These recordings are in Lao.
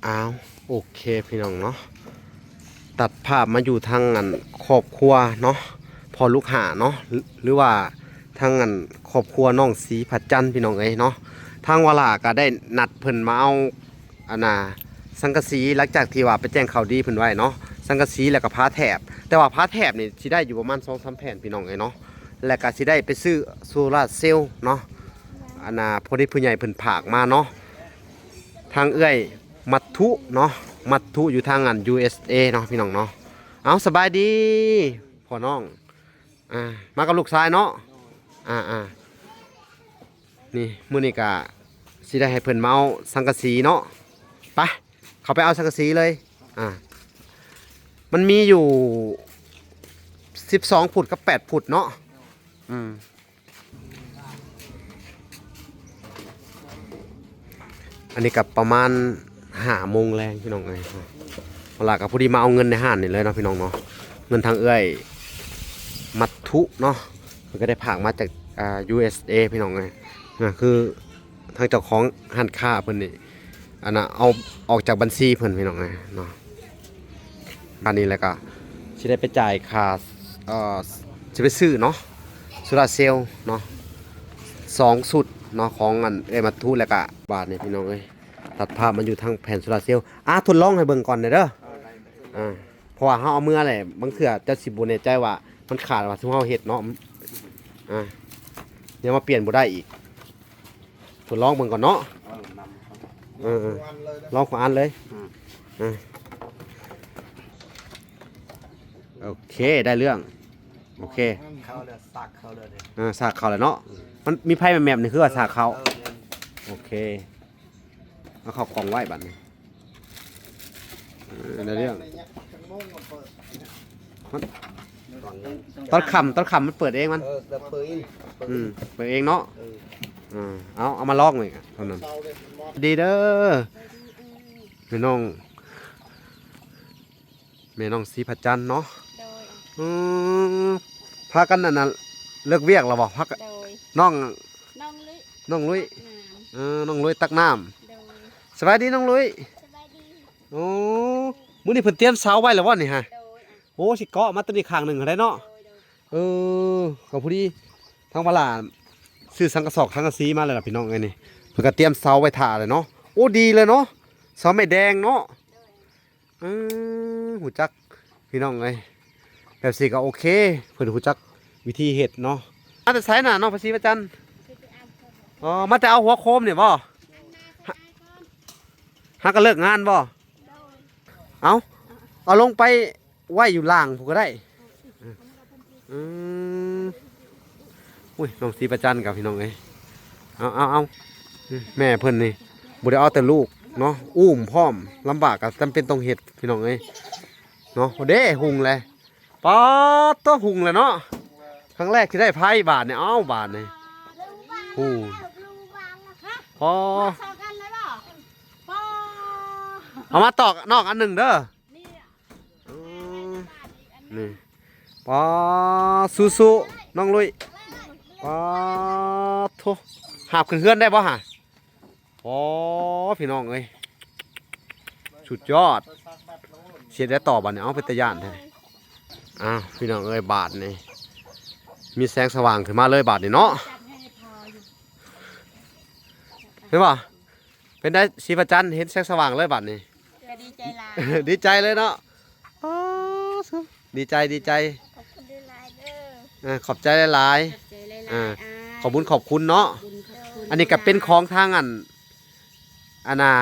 ອ້າວ ໂອເຄພີ່ນ້ອງເນາະ ຕັດພາບມາຢູ່ທາງອັນຄອບຄົວເນາະ ພໍ່ລູກຫ້າເນາະ ຫຼືວ່າທາງອັນຄອບຄົວນ້ອງສີພະຈັນພີ່ນ້ອງເອີຍເນາະ. ທາງວາລາກໍໄດ້ນັດເພິ່ນມາເອົາອັນນ່າສັງກະສີ ຫຼັງຈາກທີ່ວ່າໄປແຈ້ງຂ່າວດີເພິ່ນໄວ້ເນາະ ສັງກະສີ ແລ້ວກໍຝາແຖບ ແຕ່ວ່າຝາແຖບນີ້ຊິໄດ້ຢູ່ປະມານສອງສາມແຜ່ນພີ່ນ້ອງເອີຍເນາະ ແລ້ວກໍຊິໄດ້ໄປຊື້ໂຊລາເຊວເນາະ ອັນນ່າ ພໍດີຜູ້ໃຫຍ່ເພິ່ນຝາກມາເນາະ ທາງເອື້ອຍມັດຖຸເນາະ ມັດຖຸຢູ່ທາງອັນ ຢູເອສເອ ເນາະພີ່ນ້ອງເນາະ. ເອົາ ສະບາຍດີພໍ່ນ້ອງ ອ່າ ມາກັບລູກຊາຍເນາະ ອ່າໆ ນີ້ ມື້ນີ້ກະຊິໄດ້ໃຫ້ເພິ່ນມາເອົາສັງກະສີເນາະ ໄປ ເຂົ້າໄປເອົາສັງກະສີເລີຍ ອ່າ ມັນມີຢູ່ສິບສອງຟຸດກັບແປດຟຸດເນາະ ອືມ. ອັນນີ້ກໍປະມານຫ້າໂມງແລງພີ່ນ້ອງເອີຍ ວາລາກໍພໍດີມາເອົາເງິນໃນຮ້ານນີ້ເລີຍເນາະພີ່ນ້ອງເນາະ ເງິນທາງເອື້ອຍມັດຖຸເນາະ ເພິ່ນກໍໄດ້ຝາກມາຈາກ ອ່າ ຢູເອສເອ ພີ່ນ້ອງເອີຍ ກໍຄືທາງເຈົ້າຂອງຮ້ານຄ້າເພິ່ນນີ້ ອັນນ່າ ເອົາອອກຈາກບັນຊີເພິ່ນພີ່ນ້ອງເອີຍເນາະ. ບາດນີ້ແລ້ວກໍຊິໄດ້ໄປຈ່າຍຄ່າ ເອີ ຊິໄປຊື້ເນາະ ໂຊລາເຊວເນາະ ສອງຊຸດເນາະ ຂອງອັນເອື້ອຍມັດຖຸ ແລ້ວກໍບາດນີ້ພີ່ນ້ອງເອີຍ ຕັດພາບມາຢູ່ທາງແຜ່ນໂຊລາເຊວ ອ່າ ທົດລອງໃຫ້ເບິ່ງກ່ອນເດີ ອ່າ ເພາະວ່າເຮົາເອົາເມືອແຫຼະ ບາງເທື່ອເຈົ້າຊິບໍ່ແນ່ໃຈວ່າມັນຂາດວ່າ ຊຸມເຮົາເຮັດເນາະ ອ່າ ດຽວມາປ່ຽນບໍ່ໄດ້ອີກ. ທົດລອງເບິ່ງກ່ອນເນາະ ເອີ ນຳ ເອີໆ ລອງຂອງອັນເລີຍ ອືມ ເອີ ໂອເຄ ໄດ້ເລື່ອງ ໂອເຄ ເຂົ້າແລ້ວ ສາກເຂົ້າແລ້ວເດ້ ເອີ ສາກເຂົ້າແລ້ວເນາະ ມັນມີໄຟແມບໆ ນີ້ຄືວ່າສາກເຂົ້າ ເອີ ແມ່ນ ໂອເຄ ເອົາເຂົ້າກ່ອງໄວ້ບັດນີ້. ເອີ ໄດ້ເລື່ອງ ມັນ ຕອນຄ່ຳ ຕອນຄ່ຳມັນເປີດເອງມັນ ເອີ ແລ້ວເປີດເອງ ເປີດ ອືມ ເປີດເອງເນາະ ເອີ ເອີ ເອົາ ເອົາມາລອງເລີຍເທົ່ານັ້ນ ດີເດີ ແມ່ນ້ອງ ແມ່ນ້ອງສີພະຈັນເນາະ ໂດຍ ອືມ ພາກັນອັນນັ້ນ ເລີກວຽກແລ້ວບໍ່? ພາກັນ ໂດຍ ນ້ອງ ນ້ອງລຸ້ຍ ນ້ອງລຸ້ຍ ຕັກນ້ຳ ເອີ ນ້ອງລຸ້ຍຕັກນ້ຳ ໂດຍ ສະບາຍດີນ້ອງລຸ້ຍ ສະບາຍດີ ໂອ້ ມື້ນີ້ເພິ່ນຕຽມເສົາໄວ້ແລ້ວບໍ່ນີ້ຮະ? ໂດຍ ໂອ້ ຊິເກາະມາຕົວນີ້ຂ້າງໜຶ່ງຫັ້ນແຫຼະເນາະ ໂດຍໆ ເອີ ກໍພໍດີທາງວາລາຊື້ສັງກະສອກສັງກະສີມາແລ້ວລະພີ່ນ້ອງເອີຍນີ້ ເພິ່ນກໍຕຽມເສົາໄວ້ຖ້າແລ້ວເນາະ ໂອ້ ດີເລີຍເນາະ ເສົາໄມ້ແດງເນາະ ໂດຍ ເອີ ຮູ້ຈັກພີ່ນ້ອງເອີຍ ແບບຊີ້ກໍໂອເຄ ເພິ່ນຮູ້ຈັກວິທີເຮັດເນາະ ມາແຕ່ໃສນະນ້ອງພະສີພະຈັນ? ອໍ ມາແຕ່ເອົາຫົວໂຄມນີ້ບໍ່? ຫາ ຫາກໍເລີກງານບໍ່? ເອົາ ເອົາລົງໄປໄວ້ຢູ່ລ່າງພຸ້ນກໍໄດ້ ອືມ ອຸ້ຍ ນ້ອງສີພະຈັນກັບພີ່ນ້ອງເອີຍ ເອົາ ເອົາ ເອົາ ແມ່ເພິ່ນນີ້ບໍ່ໄດ້ເອົາແຕ່ລູກເນາະ ອຸ້ມພ້ອມ ລຳບາກກໍຈຳເປັນຕ້ອງເຮັດພີ່ນ້ອງເອີຍ ເນາະ ເດ້ ຮຸ່ງແລ້ວ ປາດໂທ້ ຮຸ່ງແລ້ວເນາະ ຄັ້ງແລກທີ່ໄດ້ໄຟບາດນີ້ ເອົ້າ ບາດນີ້ ໂອ້ ປາ ເອົາມາຕອກນອກອັນໜຶ່ງເດີ ອືມ ນີ້ ປາ ສູ້ໆ ນ້ອງລຸ້ຍ ປາດໂທ້ ຫາບຂຶ້ນເຮືອນໄດ້ບໍ່ຫະ? ໂອ້ ພີ່ນ້ອງເອີຍ ສຸດຍອດ ເຮັດແນວໃດຕໍ່ບາດນີ້ ເອົ້າ ເປັນຕາຢ້ານແທ້ ອ້າວ ພີ່ນ້ອງເອີຍ ບາດນີ້ມີແສງສະຫວ່າງຂຶ້ນມາເລີຍບາດນີ້ເນາະ ເຫັນບໍ່? ເປັນໃດສີພະຈັນ ເຫັນແສງສະຫວ່າງເລີຍບາດນີ້ ກໍດີໃຈຫຼາຍ ດີໃຈເລີຍເນາະ ອໍ ດີໃຈ ດີໃຈ ຂອບຄຸນຫຼາຍໆເດີ ເອີ ຂອບໃຈຫຼາຍໆ ຂອບໃຈຫຼາຍໆ ອ່າ ຂອບບຸນຂອບຄຸນເນາະ ຂອບບຸນຂອບຄຸນ ອັນນີ້ກໍເປັນຂອງທາງອັນ ອັນນ່າ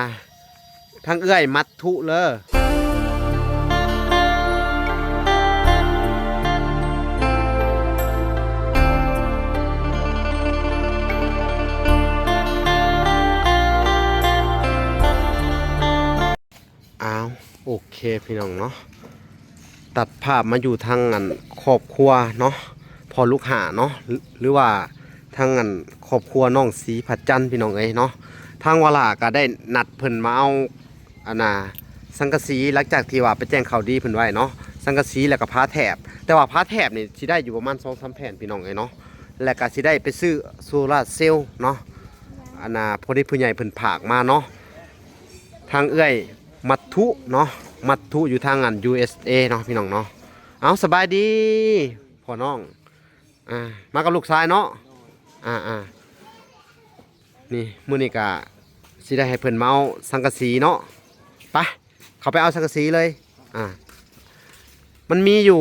ທາງເອື້ອຍມັດຖຸເລີຍ ອ້າວ ໂອເຄພີ່ນ້ອງເນາະ ຕັດພາບມາຢູ່ທາງອັນຄອບຄົວເນາະ ພໍ່ລູກຫ້າເນາະ ຫຼືວ່າທາງອັນຄອບຄົວນ້ອງສີພະຈັນພີ່ນ້ອງເອີຍເນາະ ທາງວາລາກໍໄດ້ນັດເພິ່ນມາເອົາອັນນ່າສັງກະສີ ຫຼັງຈາກທີ່ວ່າໄປແຈ້ງຂ່າວດີເພິ່ນໄວ້ເນາະ ສັງກະສີ ແລ້ວກໍຝາແຖບ ແຕ່ວ່າຝາແຖບນີ້ຊິໄດ້ຢູ່ປະມານສອງສາມແຜ່ນພີ່ນ້ອງເອີຍເນາະ ແລ້ວກໍຊິໄດ້ໄປຊື້ໂຊລາເຊວເນາະ ອັນນ່າ ພໍດີຜູ້ໃຫຍ່ເພິ່ນຝາກມາເນາະ ທາງເອື້ອຍ ມັດຖຸເນາະ ມັດຖຸຢູ່ທາງອັນ ຢູເອສເອ ເນາະ ພີ່ນ້ອງເນາະ. ເອົາ ສະບາຍດີພໍ່ນ້ອງ ອ່າ ມາກັບລູກຊາຍເນາະ. ອ່າໆ ນີ້ ມື້ນີ້ກະຊິໄດ້ໃຫ້ເພິ່ນມາເອົາສັງກະສີເນາະ. ໄປ ເຂົ້າໄປເອົາສັງກະສີເລີຍ. ອ່າ ມັນມີຢູ່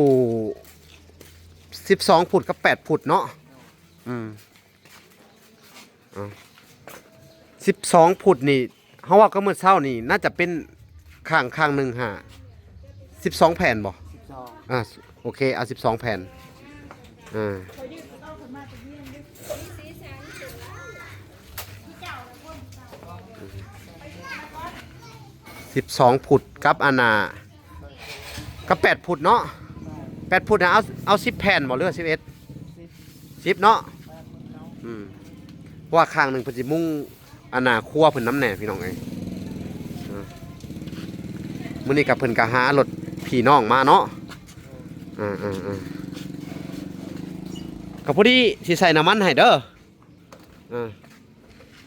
ສິບສອງຟຸດກັບແປດຟຸດເນາະ. ອືມ ເອົາ ສິບສອງຟຸດນີ້ ເຮົາເວົ້າກັນມື້ເຊົ້ານີ້ ໜ້າຈະເປັນຂ້າງ ຂ້າງໜຶ່ງຫາ ສິບສອງແຜ່ນບໍ່? ສິບສອງ ອ່າ ໂອເຄ ເອົາສິບສອງແຜ່ນ. ອ່າ ສິບສອງຟຸດກັບອັນນ່າ ກັບແປດຟຸດເນາະ. ແປດຟຸດນະ ເອົາ ເອົາສິບແຜ່ນບໍ່ ຫຼືວ່າສິບເອັດ? ສິບເນາະ. ອືມ ເພາະວ່າຂ້າງໜຶ່ງເພິ່ນຊິມຸງອັນນ່າຄົວເພິ່ນນຳແດ່ ພີ່ນ້ອງເອີຍ. ເອີ ມື້ນີ້ກໍເພິ່ນກໍຫາລົດພີ່ນ້ອງມາເນາະ. ເອີໆໆ ກໍພໍດີຊິໃສ່ນ້ຳມັນໃຫ້ເດີ. ເອີ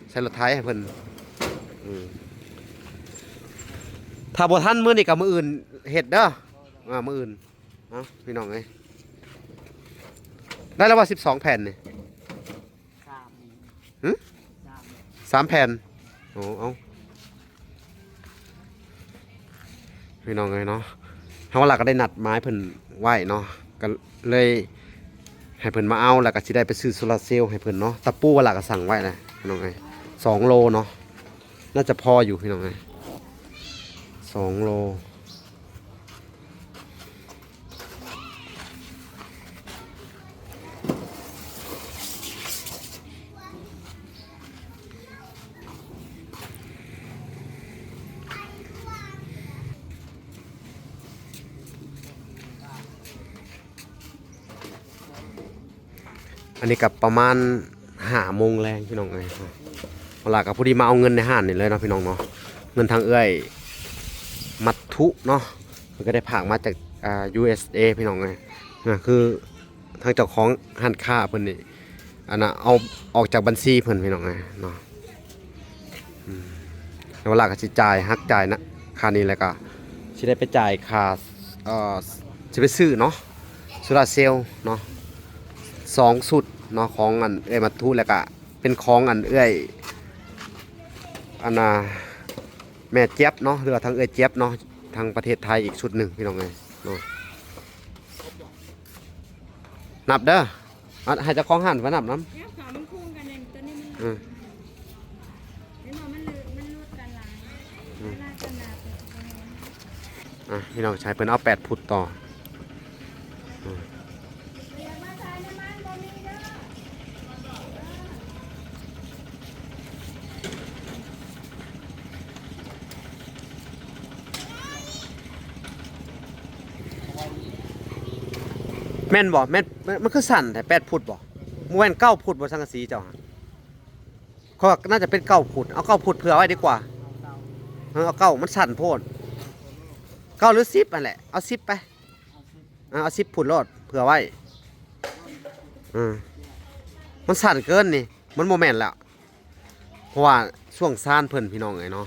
ໃສ່ລົດໄຖໃຫ້ເພິ່ນ. ອືມ ຖ້າບໍ່ທັນມື້ນີ້ກໍມື້ອື່ນເຮັດເດີ. ອ່າ ມື້ອື່ນ ເອົາ ພີ່ນ້ອງເອີຍ ໄດ້ແລ້ວວ່າສິບສອງແຜ່ນນີ້. ສາມ ຫຶ? ສາມ ສາມແຜ່ນ. ໂອ້ ເອົາ ພີ່ນ້ອງເອີຍເນາະ ທາງວາລາກໍໄດ້ນັດໝາຍເພິ່ນໄວ້ເນາະ ກໍເລີຍໃຫ້ເພິ່ນມາເອົາ ແລ້ວກໍຊິໄດ້ໄປຊື້ໂຊລາເຊວໃຫ້ເພິ່ນເນາະ. ຕະປູວາລາກໍສັ່ງໄວ້ນະ ພີ່ນ້ອງເອີຍ ສອງໂລເນາະ ໜ້າຈະພໍຢູ່ ພີ່ນ້ອງເອີຍ ສອງໂລ. ອັນນີ້ກໍປະມານຫ້າໂມງແລງ ພີ່ນ້ອງເອີຍ. ເວລາກໍພໍດີມາເອົາເງິນໃນຮ້ານນີ້ເລີຍເນາະ ພີ່ນ້ອງເນາະ. ເງິນທາງເອື້ອຍມັດຖຸເນາະ ເພິ່ນກໍໄດ້ຝາກມາຈາກ ອ່າ ຢູເອສເອ ພີ່ນ້ອງເອີຍ. ນະ ຄືທາງເຈົ້າຂອງຮ້ານຄ້າເພິ່ນນີ້ ອັນນ່າ ເອົາອອກຈາກບັນຊີເພິ່ນ ພີ່ນ້ອງເອີຍເນາະ. ອືມ ແລ້ວເວລາກໍຊິຈ່າຍ ຫັກຈ່າຍນະ ຄ່ານີ້ ແລ້ວກໍຊິໄດ້ໄປຈ່າຍຄ່າ ເອີ ຊິໄປຊື້ເນາະ ໂຊລາເຊວເນາະ ສອງຊຸດເນາະ ຂອງອັນເອື້ອຍມັດຖຸ ແລ້ວກໍເປັນຂອງອັນເອື້ອຍ ອັນນ່າ ແມ່ຈຽບເນາະ ຫຼືວ່າທາງເອື້ອຍຈຽບເນາະ ທາງປະເທດໄທອີກຊຸດໜຶ່ງ ພີ່ນ້ອງເອີຍເນາະ. ນັບເດີ ອະ ໃຫ້ເຈົ້າຂອງຮ້ານໄປນັບນຳ. ແລ້ວຂາວມັນໂຄ້ງກັນ ຕົວນີ້ມັນ ອືມ ເຫັນບໍ່ ມັນເລີ ມັນຫຼຸດກັນຫຼາຍ ອືມ ເວລາກັນນາເປັນ ອ່ະ ພີ່ນ້ອງ ໃຫ້ເພິ່ນເອົາແປດຟຸດຕໍ່. ອືມ ແມ່ນບໍ່? ແມ່ນ ມັນ ມັນຄືສັ້ນແທ້ ແປດຟຸດບໍ່? ບໍ່ແມ່ນເກົ້າຟຸດບໍ່ ສັງກະສີເຈົ້າຫັ້ນ? ຂ້ອຍວ່າໜ້າຈະເປັນເກົ້າຟຸດ ເອົາເກົ້າຟຸດເຜື່ອໄວ້ດີກວ່າ. ເອີ ເອົາເກົ້າ ມັນສັ້ນໂພດ ເກົ້າຫຼືສິບຫັ້ນແຫຼະ ເອົາສິບໄປ. ເອີ ເອົາສິບຟຸດໂລດ ເຜື່ອໄວ້. ເອີ ມັນສັ້ນເກີນນີ້ ມັນບໍ່ແມ່ນແລ້ວ ເພາະວ່າຊ່ວງຊານເພິ່ນ ພີ່ນ້ອງເອີຍເນາະ.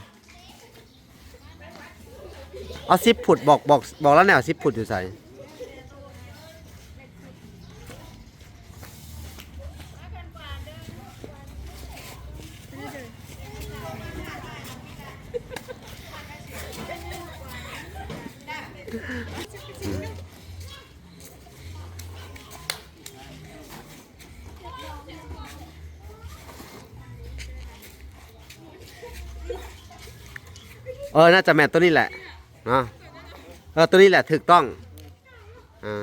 ເອົາສິບຟຸດ ບອກ ບອກ ບອກລາວແດ່ວ່າສິບຟຸດຢູ່ໃສ. ເອີ ໜ້າຈະແມ່ນໂຕນີ້ແຫຼະເນາະ. ເອີ ໂຕນີ້ແຫຼະຖືກຕ້ອງ. ອ່າ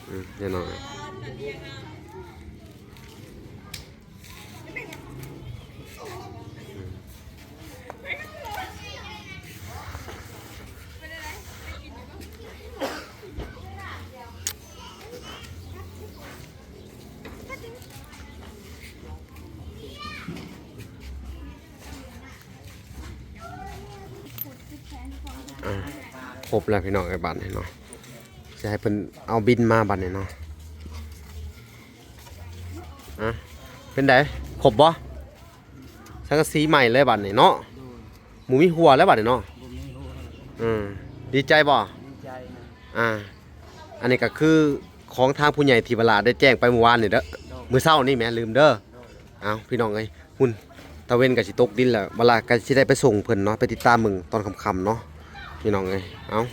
ອືມ ແນ່ນອນ. ອ່າ ຄົບແລ້ວພີ່ນ້ອງເອີຍ ບາດນີ້ເນາະ ຊິໃຫ້ເພິ່ນເອົາບິນມາບາດນີ້ເນາະ. ອ່າ ເປັນໃດ ຄົບບໍ່? ສັງກະສີໃໝ່ເລີຍບາດນີ້ເນາະ. ໂດຍ. ບໍ່ມີຮົ່ວແລ້ວບາດນີ້ເນາະ. ບໍ່ມີຮົ່ວ. ເອີ ດີໃຈບໍ່? ດີໃຈນະ. ອ່າ ອັນນີ້ກໍຄືຂອງທາງຜູ້ໃຫຍ່ທີ່ວະລາໄດ້ແຈ້ງໄປມື້ວານນີ້ເດີ. ໂດຍ. ມື້ເຊົ້ານີ້ແໝ່ ລືມເດີ. ໂດຍ. ເອົ້າ ພີ່ນ້ອງເອີຍ ຫຸ່ນ ຕາເວັນກໍຊິຕົກດິນແລ້ວ ວະລາກໍຊິໄດ້ໄປສົ່ງເພິ່ນເນາະ ໄປຕິດຕາມເບິ່ງຕອນຄ່ຳໆເນາະ ພີ່ນ້ອງເອີຍ. ເອົ້າ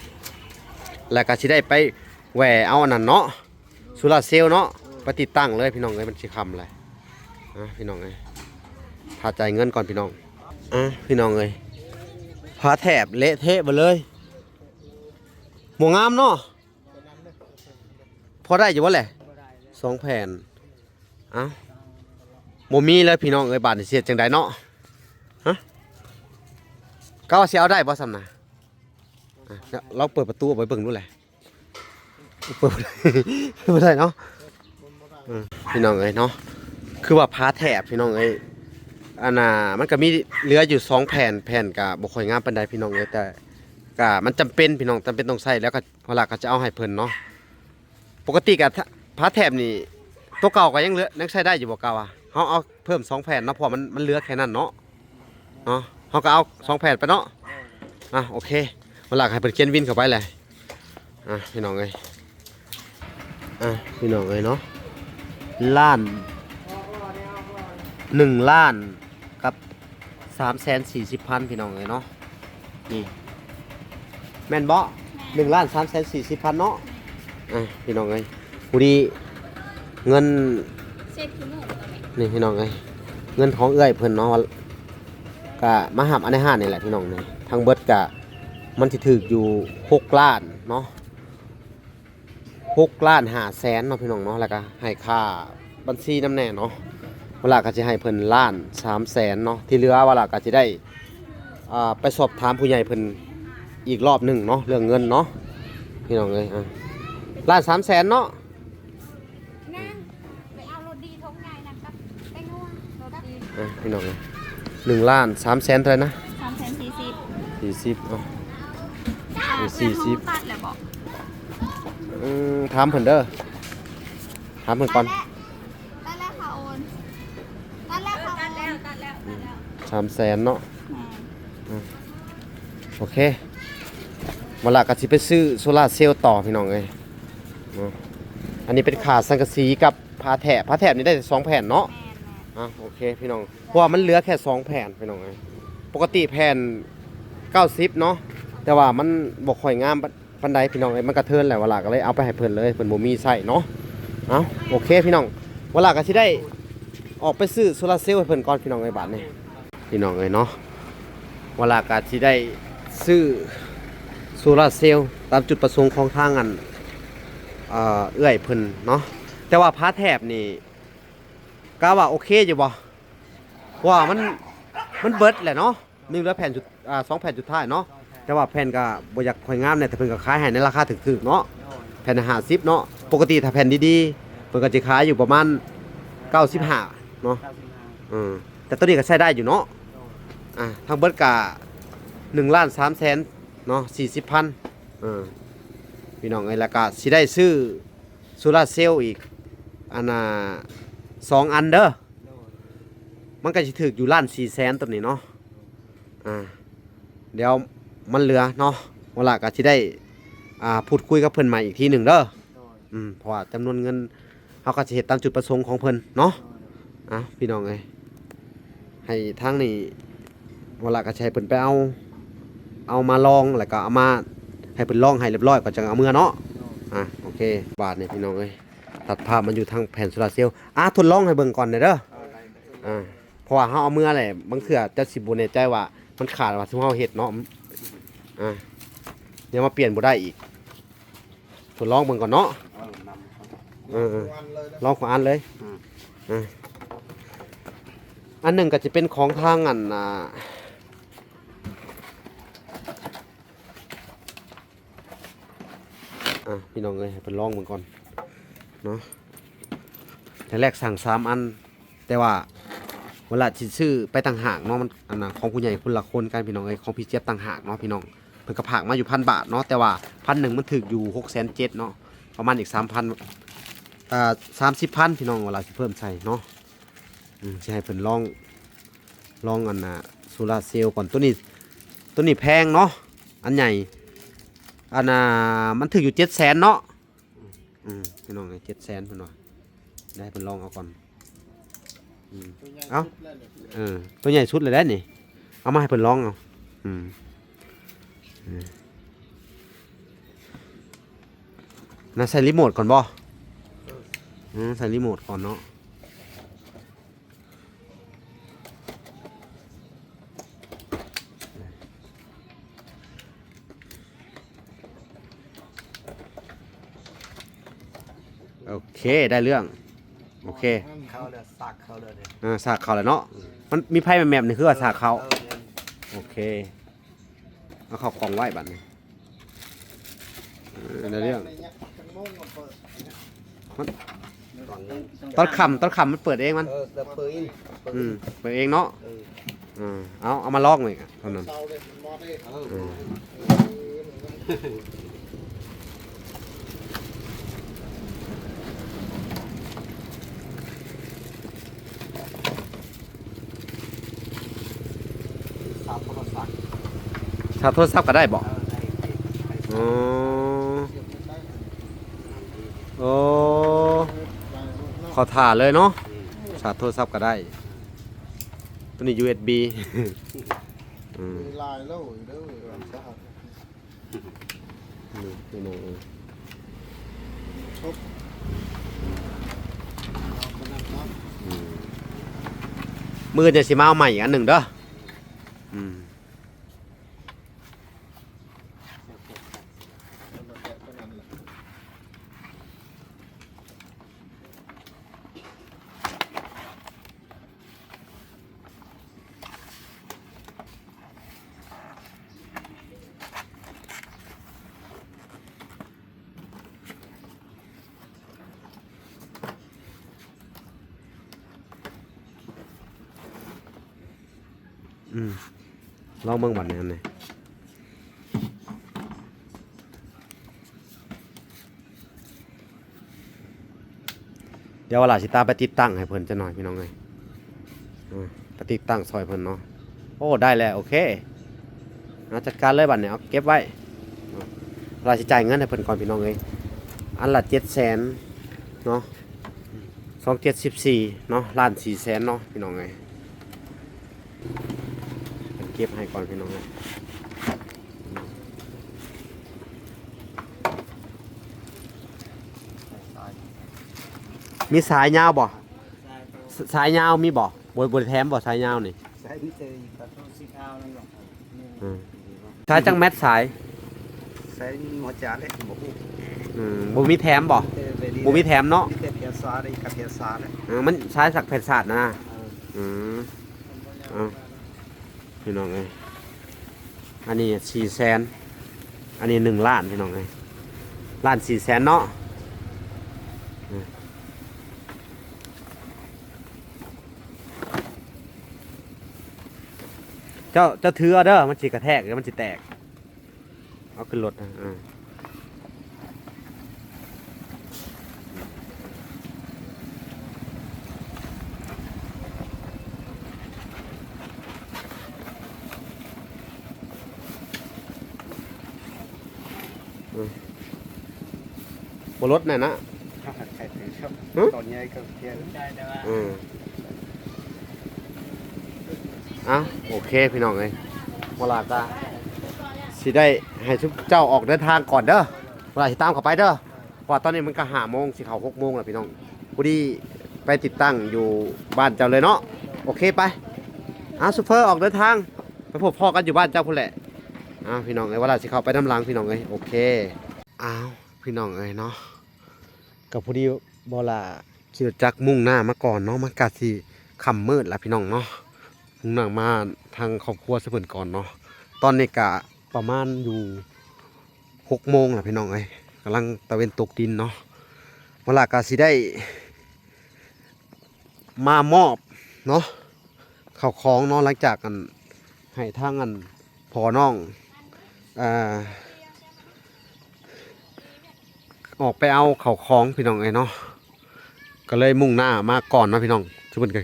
ແລ້ວກໍຊິໄດ້ໄປແຫວ່ເອົາອັນນັ້ນເນາະ ໂຊລາເຊວເນາະ ໄປຕິດຕັ້ງເລີຍ ພີ່ນ້ອງເອີຍ ມັນຊິຄ່ຳແລ້ວ. ອ່າ ພີ່ນ້ອງເອີຍ ຖ້າຈ່າຍເງິນກ່ອນ ພີ່ນ້ອງ. ອ່າ ພີ່ນ້ອງເອີຍ ຝາແຖບເລະເທະເບິດເລີຍ ບໍ່ງາມເນາະ. ພໍໄດ້ຢູ່ບໍ່ແຫຼະ? ສອງແຜ່ນ. ເອົ້າ ບໍ່ມີເລີຍ ພີ່ນ້ອງເອີຍ ບາດນີ້ຊິເຮັດຈັ່ງໃດເນາະ? ຮະ ກະວ່າຊິເອົາໄດ້ບໍ່ຊ່ຳນະ? ອ່ະ ລອງເປີດປະຕູອອກໄປເບິ່ງດູແຫຼະ. ເປີດ ບໍ່ໄດ້ເນາະ. ເອີ ພີ່ນ້ອງເອີຍເນາະ ຄືວ່າຝາແຖບ ພີ່ນ້ອງເອີຍ ອັນນ່າ ມັນກໍມີເຫຼືອຢູ່ສອງແຜ່ນ ແຜ່ນກໍບໍ່ຄ່ອຍງາມປານໃດ ພີ່ນ້ອງເອີຍ ແຕ່ກໍມັນຈຳເປັນ ພີ່ນ້ອງ ຈຳເປັນຕ້ອງໃຊ້ ແລ້ວກໍ ເວລາກໍຈະເອົາໃຫ້ເພິ່ນເນາະ. ປົກກະຕິກະ ຝາແຖບນີ້ ໂຕເກົ່າກໍຍັງເຫຼືອ ຍັງໃຊ້ໄດ້ຢູ່ບໍ່ ເກົ່າອະ? ເຮົາເອົາເພີ່ມສອງແຜ່ນເນາະ ເພາະວ່າມັນ ມັນເຫຼືອແຄ່ນັ້ນເນາະ ເນາະ. ເຮົາກໍເອົາສອງແຜ່ນໄປເນາະ. ອ່ະ ໂອເຄ ເວລາໃຫ້ເພິ່ນຂຽນວິນເຂົ້າໄປແຫຼະ. ອ່ະ ພີ່ນ້ອງເອີຍ ອ່ະ ພີ່ນ້ອງເອີຍເນາະ ລ້ານ ໜຶ່ງລ້ານ ກັບສາມແສນສີ່ສິບພັນ ພີ່ນ້ອງເອີຍເນາະ. ນີ້ ແມ່ນບໍ່? ແມ່ນ. ໜຶ່ງລ້ານສາມແສນສີ່ສິບພັນເນາະ. ແມ່ນ. ອ່ະ ພີ່ນ້ອງເອີຍ ຜູ້ດີເງິນ ເຊັກທຸກມື້ບໍ່ແມ່ນ? ນີ້ ພີ່ນ້ອງເອີຍ ເງິນຂອງເອື້ອຍເພິ່ນເນາະ ກະມາຮັບອັນໃນຮ້ານນີ້ແຫຼະ ພີ່ນ້ອງ. ນີ້ ທັງເບິດກະ ມັນຊິຖືກຢູ່ຫົກລ້ານເນາະ. ຫົກລ້ານຫ້າແສນເນາະ ພີ່ນ້ອງເນາະ ແລ້ວກໍໃຫ້ຄ່າບັນຊີນຳແດ່ເນາະ. ວະລາກໍຊິໃຫ້ເພິ່ນລ້ານສາມແສນເນາະ ທີ່ເຫຼືອວະລາກໍຊິໄດ້ ອ່າ ໄປສອບຖາມຜູ້ໃຫຍ່ເພິ່ນອີກລອບໜຶ່ງເນາະ ເລື່ອງເງິນເນາະ ພີ່ນ້ອງເອີຍ. ອ່າ ລ້ານສາມແສນເນາະ. ແມ່ນ ໄປເອົາລົດດີ ຖົງໃຫຍ່ນັ້ນກັບແປ້ງນົວ ລົດດີ ອ່ະ ພີ່ນ້ອງເອີຍ ໜຶ່ງລ້ານສາມແສນເທົ່າໃດນະ? ສາມແສນສີ່ສິບ ສີ່ສິບ ເອົາ ອ່າ ສີ່ສິບ ຕັດແລ້ວບໍ່? ອືມ ຖາມເພິ່ນເດີ ຖາມເພິ່ນກ່ອນ. ຕັດແລ້ວ ຕັດແລ້ວ ເຂົາໂອນ ຕັດແລ້ວ ເຂົາໂອນ ຕັດແລ້ວ ຕັດແລ້ວ ຕັດແລ້ວ ສາມແສນເນາະ. ແມ່ນ ອືມ ໂອເຄ ວະລາກໍຊິໄປຊື້ໂຊລາເຊວຕໍ່ ພີ່ນ້ອງເອີຍເນາະ. ອັນນີ້ເປັນຄ່າສັງກະສີກັບຝາແຖບ ຝາແຖບນີ້ໄດ້ແຕ່ສອງແຜ່ນເນາະ. ແມ່ນໆ ອ່ະ ໂອເຄ ພີ່ນ້ອງ ເພາະວ່າມັນເຫຼືອແຄ່ສອງແຜ່ນ ພີ່ນ້ອງເອີຍ. ປົກກະຕິແຜ່ນເກົ້າສິບເນາະ ແຕ່ວ່າມັນບໍ່ຄ່ອຍງາມປານໃດ ພີ່ນ້ອງເອີຍ ມັນກະເທີນແຫຼະ ວະລາກໍເລີຍເອົາໄປໃຫ້ເພິ່ນເລີຍ ເພິ່ນບໍ່ມີໃຊ້ເນາະ. ເອົາ ໂອເຄ ພີ່ນ້ອງ ວະລາກໍຊິໄດ້ອອກໄປຊື້ໂຊລາເຊວໃຫ້ເພິ່ນກ່ອນ ພີ່ນ້ອງເອີຍ ບາດນີ້ ພີ່ນ້ອງເອີຍເນາະ. ວະລາກໍຊິໄດ້ຊື້ໂຊລາເຊວຕາມຈຸດປະສົງຂອງທາງອັນ ເອີ ເອື້ອຍເພິ່ນເນາະ. ແຕ່ວ່າຝາແຖບນີ້ ກະວ່າໂອເຄຢູ່ບໍ່? ເພາະວ່າມັນ ມັນເບິດແຫຼະເນາະ ຍັງເຫຼືອແຜ່ນສຸດ ອ່າ ສອງແຜ່ນສຸດທ້າຍເນາະ. ແຕ່ວ່າແຜ່ນກໍບໍ່ຢາກຄ່ອຍງາມແດ່ ແຕ່ເພິ່ນກໍຂາຍໃຫ້ໃນລາຄາຖືກໆເນາະ ແຜ່ນຫ້າສິບເນາະ. ປົກກະຕິຖ້າແຜ່ນດີໆ ເພິ່ນກໍຊິຂາຍຢູ່ປະມານເກົ້າສິບຫ້າເນາະ. ເອີ ແຕ່ໂຕນີ້ກໍໃຊ້ໄດ້ຢູ່ເນາະ. ອ່າ ທັງເບິດກໍໜຶ່ງລ້ານສາມແສນເນາະ ສີ່ສິບພັນ ເອີ ພີ່ນ້ອງເອີຍ. ແລ້ວກໍຊິໄດ້ຊື້ໂຊລາເຊວອີກ ອັນນ່າ ສອງອັນເດີ ໂດຍ ມັນກໍຊິຖືກຢູ່ລ້ານສີ່ແສນໂຕນີ້ເນາະ. ອ່າ ດຽວມັນເຫຼືອເນາະ ວະລາກໍຊິໄດ້ ອ່າ ພູດຄຸຍກັບເພິ່ນໃໝ່ອີກທີໜຶ່ງເດີ ໂດຍ ອືມ ເພາະວ່າຈຳນວນເງິນ ເຮົາກໍຊິເຮັດຕາມຈຸດປະສົງຂອງເພິ່ນເນາະ. ໂດຍ ອ່າ ພີ່ນ້ອງເອີຍ ໃຫ້ທາງນີ້ ວະລາກໍຊິໃຫ້ເພິ່ນໄປເອົາ ເອົາມາລອງ ແລ້ວກໍເອົາມາໃຫ້ເພິ່ນລອງໃຫ້ລຽບຮ້ອຍ ກໍຈັ່ງເອົາເມືອເນາະ. ໂດຍ ອ່າ ໂອເຄ ບາດນີ້ ພີ່ນ້ອງເອີຍ ຕັດພາບມາຢູ່ທາງແຜ່ນໂຊລາເຊວ ອ່າ ທົດລອງໃຫ້ເບິ່ງກ່ອນແດ່ເດີ. ໂດຍ ອ່າ ເພາະວ່າເຮົາເອົາເມືອແຫຼະ ບາງເທື່ອເຈົ້າຊິບໍ່ແນ່ໃຈວ່າມັນຂາດວ່າຊຸມເຮົາເຮັດເນາະ. ອ່າ ດຽວມາປ່ຽນບໍ່ໄດ້ອີກ ທົດລອງເບິ່ງກ່ອນເນາະ. ເອີ ນຳ ເອີ ເອີ ລອງຂອງອັນເລີຍ. ອືມ ອ່າ ອັນໜຶ່ງກໍຈະເປັນຂອງທາງອັນ ອ່າ ອ່າ ພີ່ນ້ອງເອີຍ ໃຫ້ເພິ່ນລອງເບິ່ງກ່ອນເນາະ. ແລກໆ ສັ່ງສາມອັນ ແຕ່ວ່າເວລາຊິຊື້ໄປຕ່າງຫາກເນາະ ມັນ ອັນນ່າ ຂອງຜູ້ໃຫຍ່ຄົນລະຄົນກັນ ພີ່ນ້ອງເອີຍ ຂອງພີ່ຈຽບຕ່າງຫາກເນາະ ພີ່ນ້ອງ. ເພິ່ນກໍຝາກມາຢູ່ພັນບາດເນາະ ແຕ່ວ່າພັນໜຶ່ງມັນຖືກຢູ່ຫົກແສນເຈັດເນາະ ປະມານອີກສາມພັນ ເອີ ສາມສິບພັນ ພີ່ນ້ອງ ເວລາຊິເພີ່ມໃສ່ເນາະ. ອືມ ຊິໃຫ້ເພິ່ນລອງ ລອງອັນນ່າໂຊລາເຊວກ່ອນ. ໂຕນີ້ ໂຕນີ້ແພງເນາະ ອັນໃຫຍ່ ອັນນ່າ ມັນຖືກຢູ່ເຈັດແສນເນາະ. ອືມ ພີ່ນ້ອງເອີຍ ເຈັດແສນເພິ່ນວ່າ ໄດ້ເພິ່ນລອງເອົາກ່ອນ. ອືມ ເອົາ ເອີ ໂຕໃຫຍ່ສຸດເລີຍເດ້ນີ້ ເອົາມາໃຫ້ເພິ່ນລອງເອົາ. ອືມ ເອີ ນະ ໃສ່ຣີໂມດກ່ອນບໍ່? ເອີ ໃສ່ຣີໂມດກ່ອນເນາະ. ໂອເຄ ໄດ້ເລື່ອງ. ໂອເຄ ເຂົ້າແລ້ວ ສາກເຂົ້າແລ້ວເດ້. ເອີ ສາກເຂົ້າແລ້ວເນາະ. ອືມ ມັນມີໄຟແມບໆ ນີ້ຄືວ່າສາກເຂົ້າ. ເອີ ແມ່ນ. ໂອເຄ ເອົາເຂົ້າຂອງໄວ້ບັດນີ້. ເອີ ໄດ້ເລື່ອງ. ມັນ ຕອນນີ້ ຕອນຄ່ຳ ຕອນຄ່ຳມັນເປີດເອງມັນ. ເອີ ເປີດເອງ ເປີດເອງ. ອືມ ເປີດເອງເນາະ. ເອີ ເອີ ເອົາ ເອົາມາລອງເລີຍເທົ່ານັ້ນ. ເອີ ເອີ ຊາດໂທລະສັບ ຊາດໂທລະສັບກໍໄດ້ບໍ່? ເອີ ໄດ້. ອໍ ໂອ້ ເຂົ້າຖ້າເລີຍເນາະ. ອືມ ຊາດໂທລະສັບກໍໄດ້. ຕົວນີ້ ຢູເອັສບີ. ອືມ ຫຼາຍໂລຢູ່ເດີ ຊາດ. ນີ້ພີ່ນ້ອງເອີຍ ອືມ ມື້ອື່ນຈະຊິມາເອົາໃໝ່ອີກອັນໜຶ່ງເດີ. ອືມ ອືມ ລອງເບິ່ງບັດນີ້ ອັນນີ້. ດຽວວາລາຊິຕາມໄປຕິດຕັ້ງໃຫ້ເພິ່ນຈັກໜ່ອຍພີ່ນ້ອງເອີຍ. ເອີ ໄປຕິດຕັ້ງຊ່ອຍເພິ່ນເນາະ. ໂອ້ ໄດ້ແລ້ວ ໂອເຄ ເອົາ ຈັດການເລີຍບັດນີ້ ເອົາເກັບໄວ້. ວາລາຊິຈ່າຍເງິນໃຫ້ເພິ່ນກ່ອນພີ່ນ້ອງເອີຍ ອັນລະເຈັດແສນເນາະ ສອງເຈັດສິບສີ່ເນາະ ລ້ານສີ່ແສນເນາະ ພີ່ນ້ອງເອີຍ. ເກັບໃຫ້ກ່ອນພີ່ນ້ອງເອີຍ. ມີສາຍຍາວບໍ່? ສາຍຍາວມີບໍ່? ບໍ່ ບໍ່ໄດ້ແຖມບໍ່ສາຍຍາວນີ້? ສາຍມີແຕ່ ອືມ ສາຍຈັກແມັດສາຍ? ສາຍໝໍຈາເລັກ ບໍ່ຮູ້. ອືມ ບໍ່ມີແຖມບໍ່? ເອີ ບໍ່ມີແຖມເນາະ? ມີແຕ່ແຜ່ນສາດກັບແຜ່ນສາດ. ເອີ ມັນສາຍສັກແຜ່ນສາດນະ. ເອີ ອືມ ເອົາ ພີ່ນ້ອງເອີຍ ອັນນີ້ສີ່ແສນ ອັນນີ້ໜຶ່ງລ້ານ ພີ່ນ້ອງເອີຍ ລ້ານສີ່ແສນເນາະ. ເຈົ້າ ເຈົ້າຖືເອົາເດີ ມັນຊິກະແທກ ມັນຊິແຕກ. ເອົາຂຶ້ນລົດນະ ເອີ ເອີ ບໍ່ລົດແນ່ນະ. ຫຶ? ຕອນໃຫຍ່ກໍເພຍ. ເອີ ເອົ້າ ໂອເຄ ພີ່ນ້ອງເອີຍ ເວລາກໍຊິໄດ້ໃຫ້ຊຸມເຈົ້າອອກເດີນທາງກ່ອນເດີ ເວລາຊິຕາມເຂົ້າໄປເດີ ເພາະວ່າຕອນນີ້ມັນກໍຫ້າໂມງ ຊິເຂົ້າຫົກໂມງແລ້ວພີ່ນ້ອງ. ພໍດີໄປຕິດຕັ້ງຢູ່ບ້ານເຈົ້າເລີຍເນາະ. ໂອເຄ ໄປ ເອົາ ໂຊເຟີອອກເດີນທາງ ໄປພົບພໍ້ກັນຢູ່ບ້ານເຈົ້າພຸ້ນແຫຼະ. ເອົາ ພີ່ນ້ອງເອີຍ ວ່າລາວຊິເຂົ້າໄປນຳຫຼັງ ພີ່ນ້ອງເອີຍ. ໂອເຄ ເອົາ ພີ່ນ້ອງເອີຍເນາະ ກໍພໍດີບໍ່ລະຂີ່ລົດຈັກມຸ່ງໜ້າມາກ່ອນເນາະ ມັນກະຊິຄ່ຳມືດລະ ພີ່ນ້ອງເນາະ. ມຸ່ງໜ້າມາທາງຄອບຄົວຊະເພິ່ນກ່ອນເນາະ. ຕອນນີ້ກະປະມານຢູ່ຫົກໂມງລະ ພີ່ນ້ອງເອີຍ ກຳລັງຕາເວັນຕົກດິນເນາະ. ເວລາກະຊິໄດ້ມາມອບເນາະ ເຂົ້າຂອງເນາະ ຫຼັງຈາກອັນ ໃຫ້ທາງອັນພໍ່ນ້ອງ ອ່າ ອອກໄປເອົາເຂົ້າຂອງ ພີ່ນ້ອງເອີຍເນາະ ກໍເລີຍມຸ່ງໜ້າມາກ່ອນເນາະ ພີ່ນ້ອງ. ເພິ່ນກໍ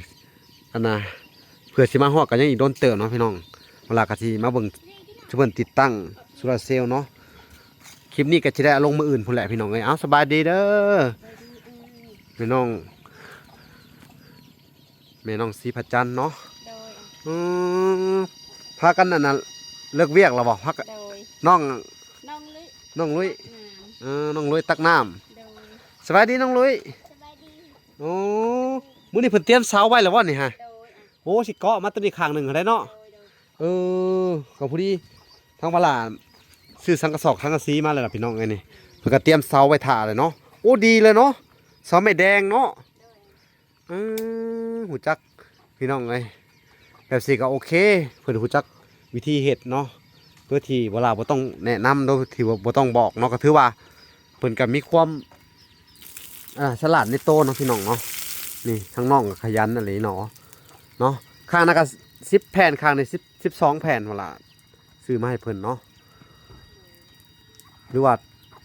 ອັນນ່າ ເ ກວ່າຊິມາຮອດກໍຍັງອີກດົນເຕີບເນາະພີ່ນ້ອງ. ເວລາກໍຊິມາເບິ່ງ ເພິ່ນຕິດຕັ້ງໂຊລາເຊວເນາະ. ຄລິບນີ້ກໍຊິໄດ້ເອົາລົງມື້ອື່ນພຸ້ນແຫຼະພີ່ນ້ອງເອີຍ. ເອົາ ສະບາຍດີເດີ ແມ່ນ້ອງ ແມ່ນ້ອງສີພະຈັນເນາະ. ໂດຍ ອືມ ພາກັນອັນນັ້ນ ເລີກວຽກແລ້ວບໍ່? ພາກັນ ໂດຍ ນ້ອງ ນ້ອງລຸ້ຍ ນ້ອງລຸ້ຍ ເອີ ນ້ອງລຸ້ຍຕັກນ້ຳ. ໂດຍ ສະບາຍດີນ້ອງລຸ້ຍ. ສະບາຍດີ. ໂອ້ ມື້ນີ້ເພິ່ນຕຽມເສົາໄວ້ແລ້ວບໍ່ນີ້ຮະ? ໂດຍ ໂອ້ ຊິເກາະມາຕົວນີ້ຂ້າງໜຶ່ງຫັ້ນແຫຼະເນາະ. ໂດຍ ໂດຍ ເອີ ກໍພໍດີ ທາງພາລາຊື້ສັງກະສອກສັງກະສີມາແລ້ວລະພີ່ນ້ອງເອີຍນີ້. ເພິ່ນກໍຕຽມເສົາໄວ້ຖ້າແລ້ວເນາະ. ໂອ້ ດີເລີຍເນາະ ເສົາໄມ້ແດງເນາະ. ໂດຍ ເອີ ຮູ້ຈັກພີ່ນ້ອງເອີຍ ແບບຊີ້ກໍໂອເຄ. ເພິ່ນຮູ້ຈັກວິທີເຮັດເນາະ ໂດຍທີ່ບໍ່ລາວບໍ່ຕ້ອງແນະນຳ ໂດຍທີ່ບໍ່ ບໍ່ຕ້ອງບອກເນາະ. ກໍຖືວ່າເພິ່ນກໍມີຄວາມ ອ່າ ສະຫຼາດໃນໂຕເນາະພີ່ນ້ອງເນາະ. ນີ້ທາງນ້ອງກໍຂະຫຍັນອີ່ຫຼີເນາະ ເນາະ. ຂ້າງນັ້ນກໍສິບແຜ່ນ ຂ້າງນີ້ສິບ ສິບສອງແຜ່ນພຸ້ນລະ ຊື້ມາໃຫ້ເພິ່ນເນາະ. ຫຼືວ່າ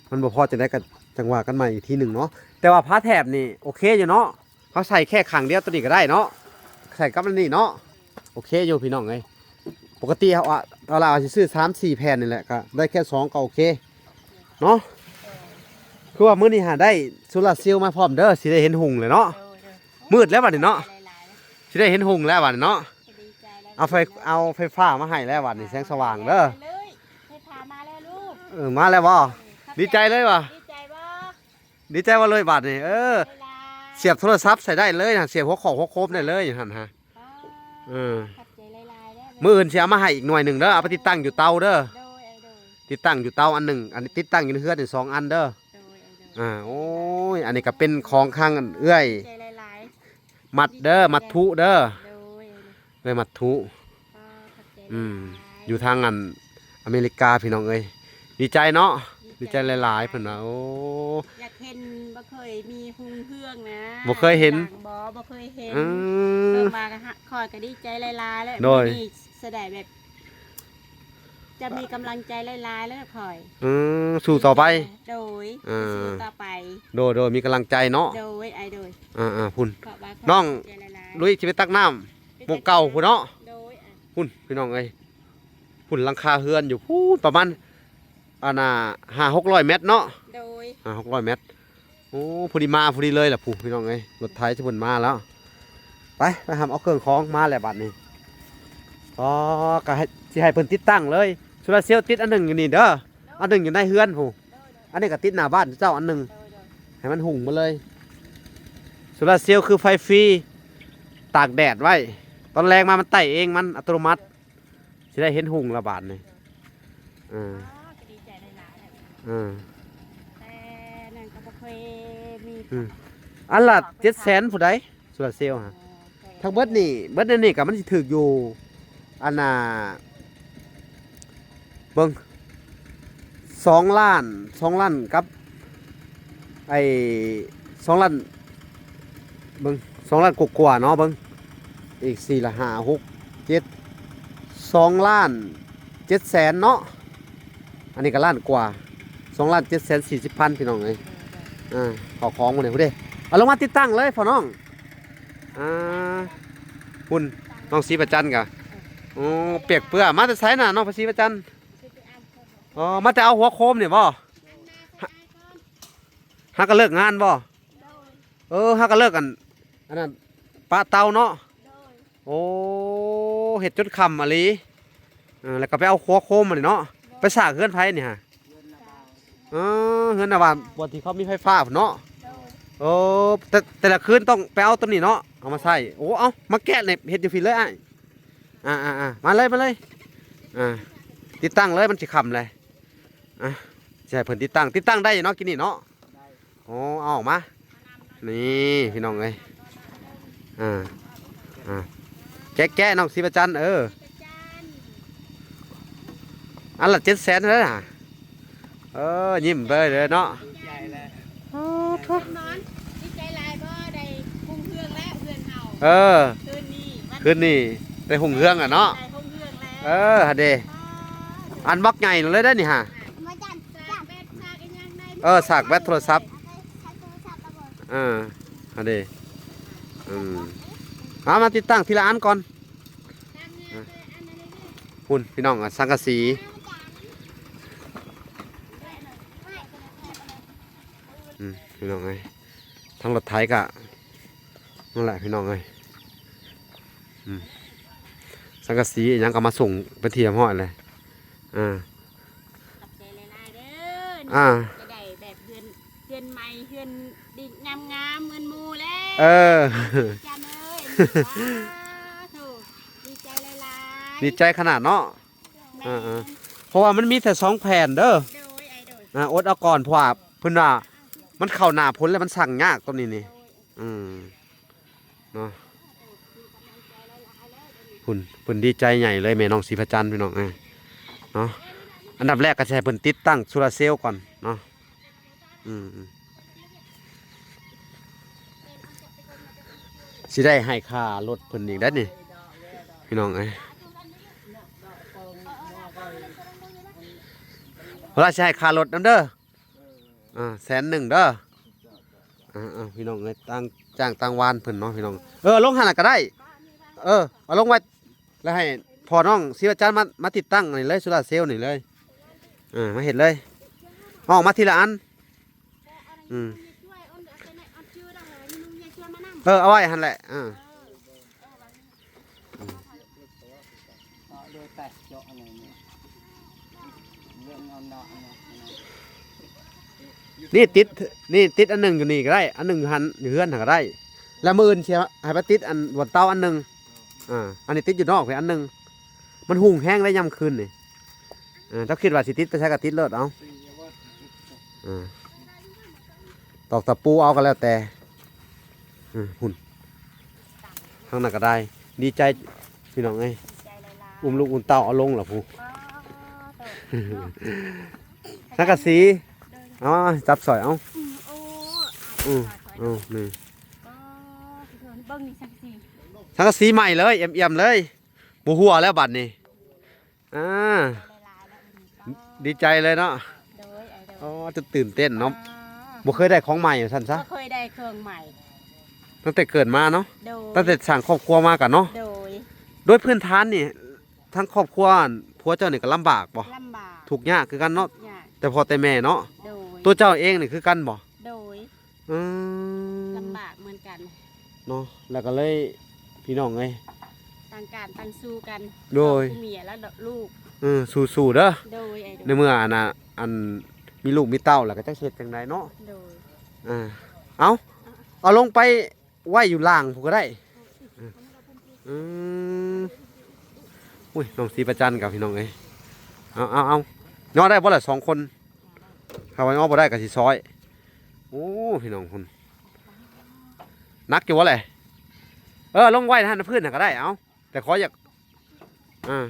ມັນບໍ່ພໍຈັ່ງໃດກໍຈັ່ງວ່າກັນໃໝ່ອີກທີໜຶ່ງເນາະ. ແຕ່ວ່າຝາແຖບນີ້ໂອເຄຢູ່ເນາະ ເຮົາໃສ່ແຄ່ຂ້າງດຽວຕົວນີ້ກໍໄດ້ເນາະ ໃສ່ກັບອັນນີ້ເນາະ. ໂອເຄຢູ່ພີ່ນ້ອງເອີຍ. ປົກກະຕິເຮົາ ເຮົາລາວຊິຊື້ສາມສີ່ແຜ່ນນີ້ແຫຼະ ກໍໄດ້ແຄ່ສອງກໍໂອເຄເນາະ. ຄືວ່າມື້ນີ້ຫາໄດ້ໂຊລາເຊວມາພ້ອມເດີ ຊິໄດ້ເຫັນຮຸ່ງແລ້ວເນາະ. ໂດຍ ໂດຍ ມືດແລ້ວບັດນີ້ເນາະ ຫຼາຍໆ ຊິໄດ້ເຫັນຮຸ່ງແລ້ວບັດນີ້ເນາະ. ດີໃຈແລ້ວ ເອົາໄຟ ເອົາໄຟຟ້າມາໃຫ້ແລ້ວບັດນີ້ ແສງສະຫວ່າງເດີ. ໄຟຟ້າມາແລ້ວລູກ. ເອີ ມາແລ້ວບໍ່? ເອີ ຂອບໃຈ ດີໃຈເລີຍບໍ່? ດີໃຈບໍ່? ດີໃຈບໍ່ເລີຍບາດນີ້? ເອີ ຫຼາຍໆ ສຽບໂທລະສັບໃສ່ໄດ້ເລີຍຫັ້ນ ສຽບຫົວຂອກຫົວໂຄມໄດ້ເລີຍຫັ້ນຮະ. ອໍ ເອີ ຂອບໃຈຫຼາຍໆເດີ. ມື້ອື່ນຊິເອົາມາໃຫ້ອີກໜ່ວຍໜຶ່ງເດີ ເອົາໄປຕິດຕັ້ງຢູ່ເຕົາເດີ. ໂດຍ ໂດຍ ຕິດຕັ້ງຢູ່ເຕົາອັນໜຶ່ງ ອັນນີ້ຕິດຕັ້ງຢູ່ໃນເຮືອນນີ້ສອງອັນເດີ. ໂດຍ ໂດຍ ອ່າ ໂອ້ຍ ອັນນີ້ກໍເປັນຂອງທາງເອື້ອຍ ຂອບໃຈຫຼາຍໆ. ມັດເດີ ມັດທຸເດີ. ໂດຍ ເອື້ອຍມັດທຸ. ອໍ ຂອບໃຈຫຼາຍໆ. ອືມ ຢູ່ທາງອັນອາເມລິກາພີ່ນ້ອງເອີຍ ດີໃຈເນາະ ດີໃຈ ດີໃຈຫຼາຍໆ ເພິ່ນວ່າ. ໂອ້ ຢາກເຫັນ ບໍ່ເຄີຍມີຮຸ່ງເຮືອງນະ ບໍ່ເຄີຍເຫັນ ບໍ່ ບໍ່ເຄີຍເຫັນ. ອືມ ເພິ່ນວ່າ ຂ້ອຍກໍດີໃຈຫຼາຍໆແລ້ວ. ໂດຍ ມື້ນີ້ສະໄດແບບ ຈະມີກຳລັງໃຈຫຼາຍໆແລ້ວຂ້ອຍ. ເອີ ສູ້ຕໍ່ໄປ. ໂດຍ ເອີ ສູ້ຕໍ່ໄປ. ໂດຍ ໂດຍ ມີກຳລັງໃຈເນາະ. ໂດຍ ອ້າຍໂດຍ. ອ່າໆ ພຸ້ນ ເພາະວ່າຂ້ອຍ ນ້ອງ ຂອບໃຈຫຼາຍໆ ລຸ້ຍຊິໄປຕັກນ້ຳ ໝ່ອງເກົ່າພຸ້ນເນາະ. ໂດຍ ພຸ້ນພີ່ນ້ອງເອີຍ ພຸ້ນຫຼັງຄາເຮືອນຢູ່ພຸ້ນ ປະມານ ອັນນ່າ ຫ້າຫົກຮ້ອຍແມັດເນາະ. ໂດຍ ຫ້າຫົກຮ້ອຍແມັດ. ໂອ້ ພໍດີມາພໍດີເລີຍລະພຸ້ນພີ່ນ້ອງເອີຍ ລົດໄຖທີ່ເພິ່ນມາແລ້ວ. ໄປ ໄປຫາເອົາເຄື່ອງຂອງມາແລ້ວບັດນີ້. ອໍ ກໍໃຫ້ ຊິໃຫ້ເພິ່ນຕິດຕັ້ງເລີຍ ໂຊລາເຊວຕິດອັນໜຶ່ງຢູ່ນີ້ເດີ ອັນໜຶ່ງຢູ່ໃນເຮືອນພຸ້ນ ອັນນີ້ກໍຕິດໜ້າບ້ານເຈົ້າອັນໜຶ່ງ ໃຫ້ມັນຮຸ່ງໝົດເລີຍ. ໂຊລາເຊວຄືໄຟຟຣີ ຕາກແດດໄວ້ ຕອນແລງມາມັນໄຕ້ເອງ ມັນອັດຕະໂນມັດ. ຊິໄດ້ເຫັນຮຸ່ງລະບາດນີ້. ເອີ ອໍ ກໍດີໃຈຫຼາຍໆແຫຼະ. ເອີ ແຕ່ນັ້ນກໍບໍ່ເຄີຍມີ. ອືມ ອັນລະເຈັດແສນພຸ້ນໃດ ໂຊລາເຊວຫະ. ອໍ ທັງເບິດນີ້ ເບິດໃນນີ້ກໍມັນຊິຖືກຢູ່ ອັນນ່າ ເບິ່ງ ສອງລ້ານ ສອງລ້ານກັບ ໄອ້ ສອງລ້ານ ເບິ່ງ ສອງລ້ານກວ່າໆເນາະ. ເບິ່ງ ອີກສີ່ລະ ຫ້າ ຫົກ ເຈັດ ສອງລ້ານເຈັດແສນເນາະ. ອັນນີ້ກໍລ້ານກວ່າ ສອງລ້ານເຈັດແສນສີ່ສິບພັນ ພີ່ນ້ອງເອີຍ. ອ່າ ເຂົ້າຂອງໝົດນີ້ພຸ້ນເດ້ ເອົາລົງມາຕິດຕັ້ງເລີຍພໍ່ນ້ອງ. ອ່າ ພຸ້ນ ນ້ອງສີປະຈັນກະ ໂອ້ ປຽກເປື້ອນ ມາແຕ່ໃສນະ ນ້ອງສີປະຈັນ? ອໍ ມາແຕ່ເອົາຫົວໂຄມນີ້ບໍ່? ຫາ ຫາກໍເລີກງານບໍ່? ເອີ ຫາກໍເລີກອັນ ອັນນັ້ນ ປະເຕົາເນາະ. ໂອ້ ເຮັດຈົນຄ່ຳອີ່ຫຼີ. ເອີ ແລ້ວກໍໄປເອົາຫົວໂຄມອັນນີ້ເນາະ. ໄປສ້າງເຮືອນໃຜນີ້ຫະ? ເອີ ເຮືອນນ້າບ້ານ ບ່ອນທີ່ເຂົາມີໄຟຟ້າພຸ້ນເນາະ. ໂອ້ ແຕ່ ແຕ່ລະຄືນຕ້ອງໄປເອົາຕົວນີ້ເນາະ ເອົາມາໃຊ້. ໂອ້ ເອົາ ມາແກະນີ້ ເຮັດຢູ່ພີ້ເລີຍອ້າຍ. ອ່າໆໆ ມາເລີຍ ມາເລີຍ. ອ່າ ຕິດຕັ້ງເລີຍ ມັນຊິຄ່ຳແລ້ວ. ອ່າ ຊິໃຫ້ເພິ່ນຕິດຕັ້ງ ຕິດຕັ້ງໄດ້ເນາະ ກິນນີ້ເນາະ. ໂອ້ ເອົາອອກມາ ນີ້ພີ່ນ້ອງເອີຍ. ອ່າ ອ່າ ແກະໆ ນ້ອງສີປະຈັນ. ເອີ ອັນລະເຈັດແສນເດີນະ. ເອີ ຍິ້ມເບີເດີເນາະ. ດີໃຈແລ້ວ ໂອ້ໂທ ດີໃຈຫຼາຍບໍ່ ໄດ້ຮຸ່ງເຮືອງແລ້ວເຮືອນເຮົາ. ເອີ ຄືນນີ້ ຄືນນີ້ໄດ້ຮຸ່ງເຮືອງລະເນາະ. ໄດ້ຮຸ່ງເຮືອງແລ້ວ. ເອີ ຫັ້ນເດ ອັນບັກໃຫຍ່ເລີຍເດ້ນີ້ຫະ. ເອີ ສາກແບັດໂທລະສັບ. ເອີ ຫັ້ນເດ ອືມ ເອົາມາຕິດຕັ້ງທີລະອັນກ່ອນ. ພຸ້ນພີ່ນ້ອງ ອາ ສັງກະສີ ອືມ ພີ່ນ້ອງເອີຍ ທາງລົດໄຖກະນັ້ນແຫຼະພີ່ນ້ອງເອີຍ ອືມ ສັງກະສີອີ່ຫຍັງກະມາສົ່ງເປັນທີ່ຮຽບຮ້ອຍແລ້ວ ອາ ຂອບໃຈຫຼາຍໆເດີ ອາ ຈະໄດ້ແບບເຮືອນ ເຮືອນໃໝ່ ເຮືອນດີງາມໆເໝືອນໝູ່ແລ້ວ ເອີ ຈັນເອີຍ ສາທຸ ດີໃຈຫຼາຍໆ ດີໃຈຂະໜາດເນາະ ແມ່ນ ເອີໆ ເພາະວ່າມັນມີແຕ່ສອງແຜ່ນເດີ ໂດຍ ອ້າຍໂດຍ ອາ ອົດເອົາກ່ອນ ເພາະວ່າເພິ່ນວ່າມັນເຂົ້າໜ້າຝົນແລ້ວມັນຊັກຍາກໂຕນີ້ນີ້ ໂດຍ ອືມ ເນາະ ພຸ້ນ ເພິ່ນດີໃຈໃຫຍ່ເລີຍ ແມ່ນ້ອງສີພະຈັນ ພີ່ນ້ອງເອີຍ ເນາະ ອັນດັບແລກກະຊິໃຫ້ເພິ່ນຕິດຕັ້ງໂຊລາເຊວກ່ອນເນາະ ອືມ ຊິໄດ້ໃຫ້ຄ່າລົດເພິ່ນອີກໄດ໋ນີ້ ພີ່ນ້ອງເອີຍ ເວລາຊິໃຫ້ຄ່າລົດນຳເດີ ອ່າ ແສນໜຶ່ງເດີ ອ່າ ພີ່ນ້ອງເອີຍ ຈ້າງ ຈ້າງຕາງວານເພິ່ນເນາະ ພີ່ນ້ອງ ເອີ ລົງຫັ້ນລະກະໄດ້ ເອີ ເອົາລົງໄວ້ ແລ້ວໃຫ້ພໍ່ນ້ອງສີພະຈັນມາ ມາຕິດຕັ້ງນີ້ເລີຍ ໂຊລາເຊວນີ້ເລີຍ ເອີ ມາເຮັດເລີຍ ເອົາອອກມາທີລະອັນ ອືມ ເອີ ເອົາໄວ້ຫັ້ນແຫຼະ ເອີ ນີ້ຕິດ ນີ້ຕິດອັນໜຶ່ງຢູ່ນີ້ກະໄດ້ ອັນໜຶ່ງຢູ່ຫັ້ນ ຢູ່ເຮືອນຫັ້ນກະໄດ້ ແລ້ວມື້ອື່ນຊິໃຫ້ໄປຕິດອັນບອນເຕົາອັນໜຶ່ງ ອ່າ ອັນນີ້ຕິດຢູ່ນອກພີ້ອັນໜຶ່ງ ມັນຮຸ່ງແຮງໄດ໋ຍາມຄືນນີ້ ເອີ ເຈົ້າຄິດວ່າຊິຕິດໄປໃສກະຕິດໂລດ ເອົາ ເອີ ຕອກຕະປູເອົາກະແລ້ວແຕ່ ເອີ ພຸ້ນ ທາງນັ້ນກະໄດ້ ດີໃຈພີ່ນ້ອງເອີຍ ອຸ້ມລູກອຸ້ມເຕົ້າເອົາລົງລະພຸ້ນ ສັງກະສີ ເອົາ ຈັບຊ່ອຍເອົາ ອືມ ໂອ້ ອືມ ເອົານີ້ ເບິ່ງນີ້ສັງກະສີ ສັງກະສີໃໝ່ເລີຍ ອຽມໆເລີຍ ບໍ່ຮົ່ວແລ້ວບາດນີ້ ອ່າ ດີໃຈເລີຍເນາະ ໂດຍ ອໍ ຈົນຕື່ນເຕັ້ນເນາະ ບໍ່ເຄີຍໄດ້ຂອງໃໝ່ວ່າຊັ້ນຊະ ບໍ່ເຄີຍໄດ້ເຄື່ອງໃໝ່ ຕັ້ງແຕ່ເກີດມາເນາະ ໂດຍ ຕັ້ງແຕ່ສ້າງຄອບຄົວມາກະເນາະ ໂດຍ ໂດຍພື້ນຖານນີ້ ທັງຄອບຄົວ ຜົວເຈົ້ານີ້ກະລຳບາກບໍ່ ລຳບາກ ທຸກຍາກຄືກັນເນາະ ທຸກຍາກ ແຕ່ພໍ່ແຕ່ແມ່ເນາະ ໂດຍ ຕົວເຈົ້າເອງນີ້ຄືກັນບໍ່ ໂດຍ ອືມ ລຳບາກເໝືອນກັນເນາະ ແລ້ວກະເລີຍ ພີ່ນ້ອງເອີຍ ຕ່າງການຕ່າງສູ້ກັນ ໂດຍ ສອງຜົວເມຍແລ້ວລູກ ເອີ ສູ້ໆເດີ ໂດຍ ໃນເມື່ອອັນນ່າ ອັນມີລູກມີເຕົ້າແລ້ວກະຈັກຊິເຮັດຈັ່ງໃດເນາະ ໂດຍ ເອົາ ເອົາລົງໄປໄວ້ຢູ່ລ່າງພຸ້ນກະໄດ້ ອືມ ອຸ້ຍ ນ້ອງສີພະຈັນກັບ ພີ່ນ້ອງເອີຍ ເອົາໆໆ ຍໍໄດ້ບໍ່ລະສອງຄົນ ຖ້າວ່າຍໍບໍ່ໄດ້ກະຊິຊ່ອຍ ໂອ້ ພີ່ນ້ອງພຸ້ນ ໜັກຢູ່ບໍ່ແຫຼະ ເອີ ລົງໄວ້ຫັ້ນນະ ພື້ນຫັ້ນກະໄດ້ ເອົາ ແຕ່ຂໍຢາກ ອ່າ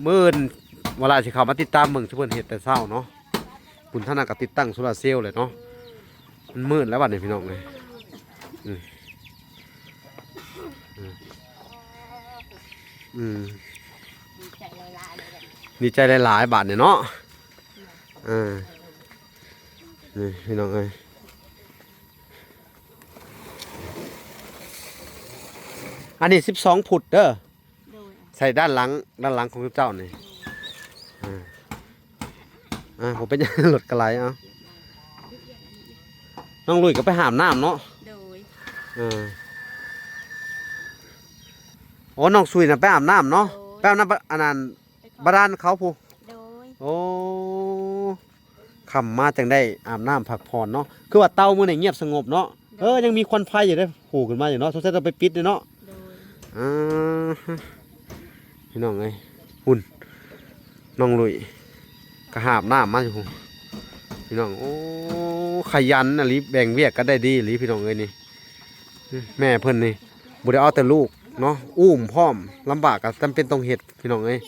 ມື້ອື່ນວາລາຊິເຂົ້າມາຕິດຕາມເບິ່ງ ຊຸມເພິ່ນເຮັດແຕ່ເຊົ້າເນາະ ພຸ້ນ ທາງນັ້ນກະຕິດຕັ້ງໂຊລາເຊວແຫຼະເນາະ ມັນມືດແລ້ວບາດນີ້ ພີ່ນ້ອງເອີຍ ອືມ ອືມ ອືມ ດີໃຈຫຼາຍໆ ດີໃຈຫຼາຍໆບາດນີ້ເນາະ ເອີ ນີ້ພີ່ນ້ອງເອີຍ ອັນນີ້ສິບສອງຟຸດເດີ ໂດຍ ໃສ່ດ້ານຫຼັງ ດ້ານຫຼັງຂອງເຈົ້ານີ້ ເອີ ອ່າ ບໍ່ເປັນຫຍັງ ລົດກະໄຫຼ ເອົາ ນ້ອງລຸຍກະໄປຫາບນ້ຳເນາະ ໂດຍ ເອີ ໂອ້ ນ້ອງຊຸຍນະໄປອາບນ້ຳເນາະ ໂດຍ ໄປອາບນ້ຳ ອັນນັ້ນ ໄປເຂົ້າ ບາດານເຂົາພຸ້ນ ໂດຍ ໂອ້ ຄ່ຳມາຈັ່ງໄດ້ອາບນ້ຳພັກຜ່ອນເນາະ ຄືວ່າເຕົາມື້ນີ້ງຽບສະຫງົບເນາະ ໂດຍ ເອີ ຍັງມີຄວັນໄຟຢູ່ເດ້ ໂຫຂຶ້ນມາຢູ່ເນາະ ສົງໄສຕ້ອງໄປປິດເດ້ເນາະ ໂດຍ ອ່າ ພີ່ນ້ອງເອີຍ ພຸ້ນ ນ້ອງລຸຍກະຫາບນ້ຳມາຢູ່ພຸ້ນ ພີ່ນ້ອງ ໂອ້ ຂະຫຍັນອີ່ຫຼີ ແບ່ງວຽກກັນໄດ້ດີອີ່ຫຼີ ພີ່ນ້ອງເອີຍ ນີ້ ແມ່ເພິ່ນນີ້ບໍ່ໄດ້ເອົາແຕ່ລູກເນາະ ອຸ້ມພ້ອມ ລຳບາກກະຈຳເປັນຕ້ອງເຮັດ ພີ່ນ້ອງເອີຍ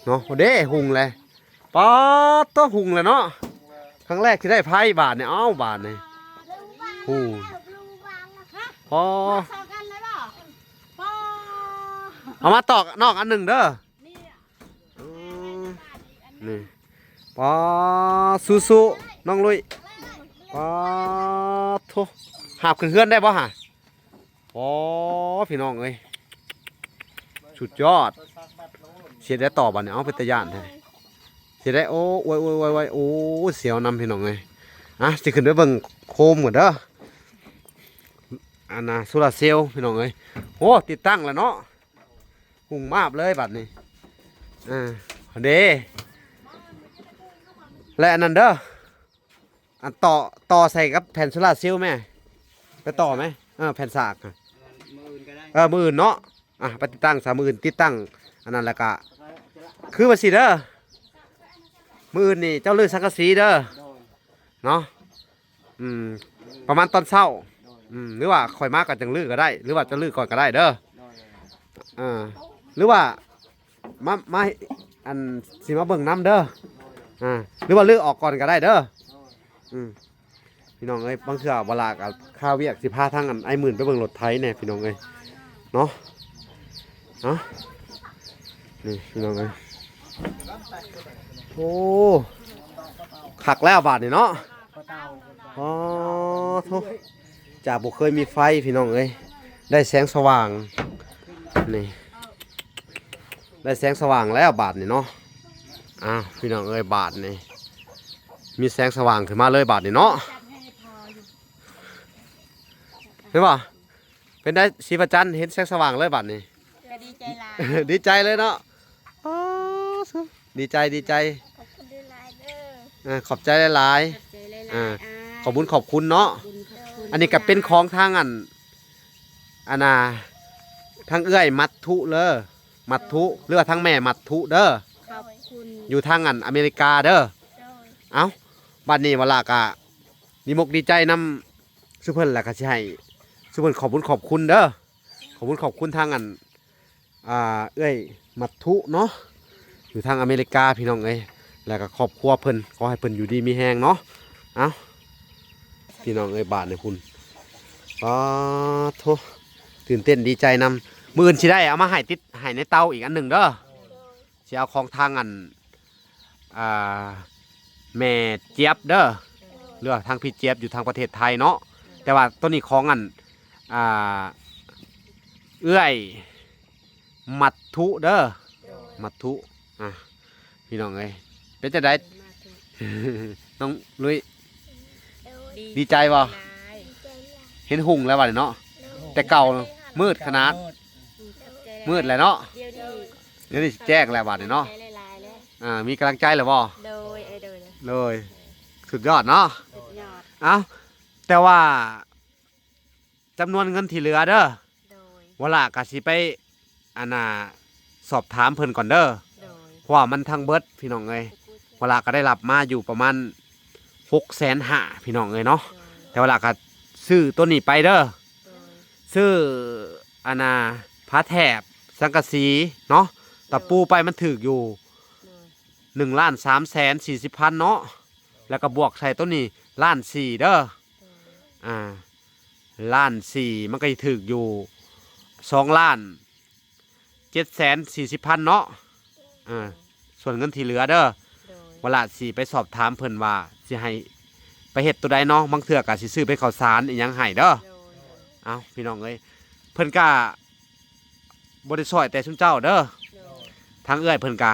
ເນາະ ເດ້ ຮຸ່ງແລ້ວ ປາດໂທ້ ຮຸ່ງແລ້ວເນາະ ຄັ້ງແລກທີ່ໄດ້ໄຟບາດນີ້ ເອົ້າ ບາດນີ້ ໂອ້ ພໍ ເອົາມາຕອກນອກອັນໜຶ່ງເດີ ອືມ ນີ້ ປາດ ສູ້ໆ ນ້ອງລຸຍ ປາດໂທ້ ຫາບຂຶ້ນເຮືອນໄດ້ບໍ່ຫະ? ອໍ ພີ່ນ້ອງເອີຍ ສຸດຍອດ ຊິໄດ້ຕໍ່ບັດນີ້ ເອົາ ເປັນຕາຢ້ານແທ້ ຊິໄດ້ ໂອ້ ໂອ້ຍ ໂອ້ຍ ໂອ້ຍ ໂອ້ຍ ໂອ້ ສຽວນຳ ພີ່ນ້ອງເອີຍ. ອ່ະ ຊິຂຶ້ນໄປເບິ່ງໂຄມກ່ອນເດີ ອັນນ່າ ໂຊລາເຊວ ພີ່ນ້ອງເອີຍ. ໂອ້ ຕິດຕັ້ງແລ້ວເນາະ ຮຸ່ງມາບເລີຍບັດນີ້. ອ່າ ເດ້ ແລະ ອັນນັ້ນເດີ ອັນຕໍ່ ຕໍ່ໃສ່ກັບແຜ່ນໂຊລາເຊວແມ ໄປຕໍ່ແມ. ເອີ ແຜ່ນສາກ ມື້ອື່ນກໍໄດ້ ເອີ ມື້ອື່ນເນາະ. ອ່ະ ໄປຕິດຕັ້ງຊະ ມື້ອື່ນຕິດຕັ້ງອັນນັ້ນ ແລ້ວກະ ຄືວ່າຊີ້ເດີ ມື້ອື່ນນີ້ເຈົ້າຮື້ສັງກະສີເດີ ໂດຍ ເນາະ. ອືມ ປະມານຕອນເຊົ້າ ໂດຍ ອືມ ຫຼືວ່າຂ້ອຍມາກໍຈັ່ງຮື້ກໍໄດ້ ຫຼືວ່າເຈົ້າຮື້ກ່ອນກໍໄດ້ເດີ ໂດຍ ເອີ ຫຼືວ່າ ມາ ມາ ອັນ ຊິມາເບິ່ງນຳເດີ ໂດຍ ອ່າ ຫຼືວ່າຮື້ອອກກ່ອນກໍໄດ້ເດີ ໂດຍ ອືມ. ພີ່ນ້ອງເອີຍ ບາງເທື່ອວາລາກໍຄາວຽກ ຊິພາທາງອັນອ້າຍໝື່ນໄປເບິ່ງລົດໄຖແດ່ ພີ່ນ້ອງເອີຍ ເນາະ. ເອົາ ນີ້ ພີ່ນ້ອງເອີຍ ໂອ້ ຄັກແລ້ວບາດນີ້ເນາະ. ອໍ ໂທ້ ຈາກບໍ່ເຄີຍມີໄຟ ພີ່ນ້ອງເອີຍ ໄດ້ແສງສະຫວ່າງ ນີ້ ໄດ້ແສງສະຫວ່າງແລ້ວບາດນີ້ເນາະ. ອ້າວ ພີ່ນ້ອງເອີຍ ບາດນີ້ມີແສງສະຫວ່າງຂຶ້ນມາເລີຍບາດນີ້ເນາະ. ເຫັນບໍ່? ເປັນໄດ໋ ສີພະຈັນ ເຫັນແສງສະຫວ່າງເລີຍບາດນີ້? ກໍດີໃຈຫຼາຍ ດີໃຈເລີຍເນາະ. ອໍ ດີໃຈ ດີໃຈ ຂອບຄຸນຫຼາຍໆເດີ. ເອີ ຂອບໃຈຫຼາຍໆ ຂອບໃຈຫຼາຍໆ ອ່າ ຂອບບຸນຂອບຄຸນເນາະ. ບຸນຂອບຄຸນ ອັນນີ້ກໍເປັນຂອງທາງອັນ ອັນນ່າ ທາງເອື້ອຍມັດທຸເລີ ມັດທຸ ຫຼືວ່າທາງແມ່ມັດທຸເດີ ຂອບຄຸນ ຢູ່ທາງອັນອາເມລິກາເດີ. ໂດຍ ເອົ້າ ບັດນີ້ວາລາກະດີມົກດີໃຈນຳ ຊຸເພິ່ນ ແລ້ວກໍຊິໃຫ້ຊຸເພິ່ນຂອບບຸນຂອບຄຸນເດີ ຂອບບຸນຂອບຄຸນທາງອັນ ອ່າ ເອື້ອຍມັດທຸເນາະ ຢູ່ທາງອາເມລິກາ ພີ່ນ້ອງເອີຍ ແລ້ວກໍຄອບຄົວເພິ່ນ ຂໍໃຫ້ເພິ່ນຢູ່ດີມີແຮງເນາະ. ເອົ້າ ພີ່ນ້ອງເອີຍ ບາດນີ້ພຸ້ນ ປາໂທ້ ຕື່ນເຕັ້ນດີໃຈນຳ. ມື້ອື່ນຊິໄດ້ເອົາມາໃຫ້ຕິດ ໃຫ້ໃນເຕົາອີກອັນໜຶ່ງເດີ ຊິເອົາຂອງທາງອັນ ອ່າ ແມ່ຈຽບເດີ ຫຼືວ່າທາງພີ່ຈຽບຢູ່ທາງປະເທດໄທເນາະ. ແຕ່ວ່າໂຕນີ້ຂອງອັນ ອ່າ ເອື້ອຍມັດທຸເດີ ມັດທຸ. ອ່າ ພີ່ນ້ອງເອີຍ ເປັນຈັ່ງໃດ ນ້ອງລຸ້ຍ ດີໃຈບໍ່? ເຫັນຮຸ່ງແລ້ວບັດນີ້ເນາະ ແຕ່ເກົ່າມືດຂະໜາດ ມືດແລ້ວເນາະ ດຽວນີ້ ດຽວນີ້ຊິແຈ້ງແລ້ວບັດນີ້ເນາະ. ອ່າ ມີກຳລັງໃຈແລ້ວບໍ່? ໂດຍ ໂດຍ ໂດຍ ສຸດຍອດເນາະ ສຸດຍອດ. ເອົ້າ ແຕ່ວ່າຈຳນວນເງິນທີ່ເຫຼືອເດີ ໂດຍ ວາລາກໍຊິໄປ ອັນນ່າ ສອບຖາມເພິ່ນກ່ອນເດີ ໂດຍ ເພາະວ່າມັນທັງເບິດ ພີ່ນ້ອງເອີຍ ວາລາກໍໄດ້ຮັບມາຢູ່ປະມານຫົກແສນຫ້າ ພີ່ນ້ອງເອີຍເນາະ. ໂດຍ ແຕ່ວາລາກໍຊື້ໂຕນີ້ໄປເດີ ໂດຍ ຊື້ ອັນນ່າ ຝາແຖບ ສັງກະສີເນາະ ຕະປູໄປມັນຖືກຢູ່ ໂດຍ ໜຶ່ງລ້ານສາມແສນສີ່ສິບພັນເນາະ ແລ້ວກໍບວກໃສ່ໂຕນີ້ລ້ານສີ່ເດີ ໂດຍ ອ່າ ລ້ານສີ່ ມັນກໍຊິຖືກຢູ່ສອງລ້ານເຈັດແສນສີ່ສິບພັນເນາະ. ອ່າ ສ່ວນເງິນທີ່ເຫຼືອເດີ ໂດຍ ວາລາຊິໄປສອບຖາມເພິ່ນວ່າຊິໃຫ້ໄປເຮັດໂຕໃດເນາະ ບາງເທື່ອກໍຊິຊື້ເປັນເຂົ້າສານອີ່ຫຍັງໃຫ້ເດີ. ໂດຍ ເອົ້າ ພີ່ນ້ອງເອີຍ ເພິ່ນກໍ ບໍ່ໄດ້ຊ່ອຍແຕ່ຊຸມເຈົ້າເດີ ໂດຍ ທາງເອື້ອຍເພິ່ນກະ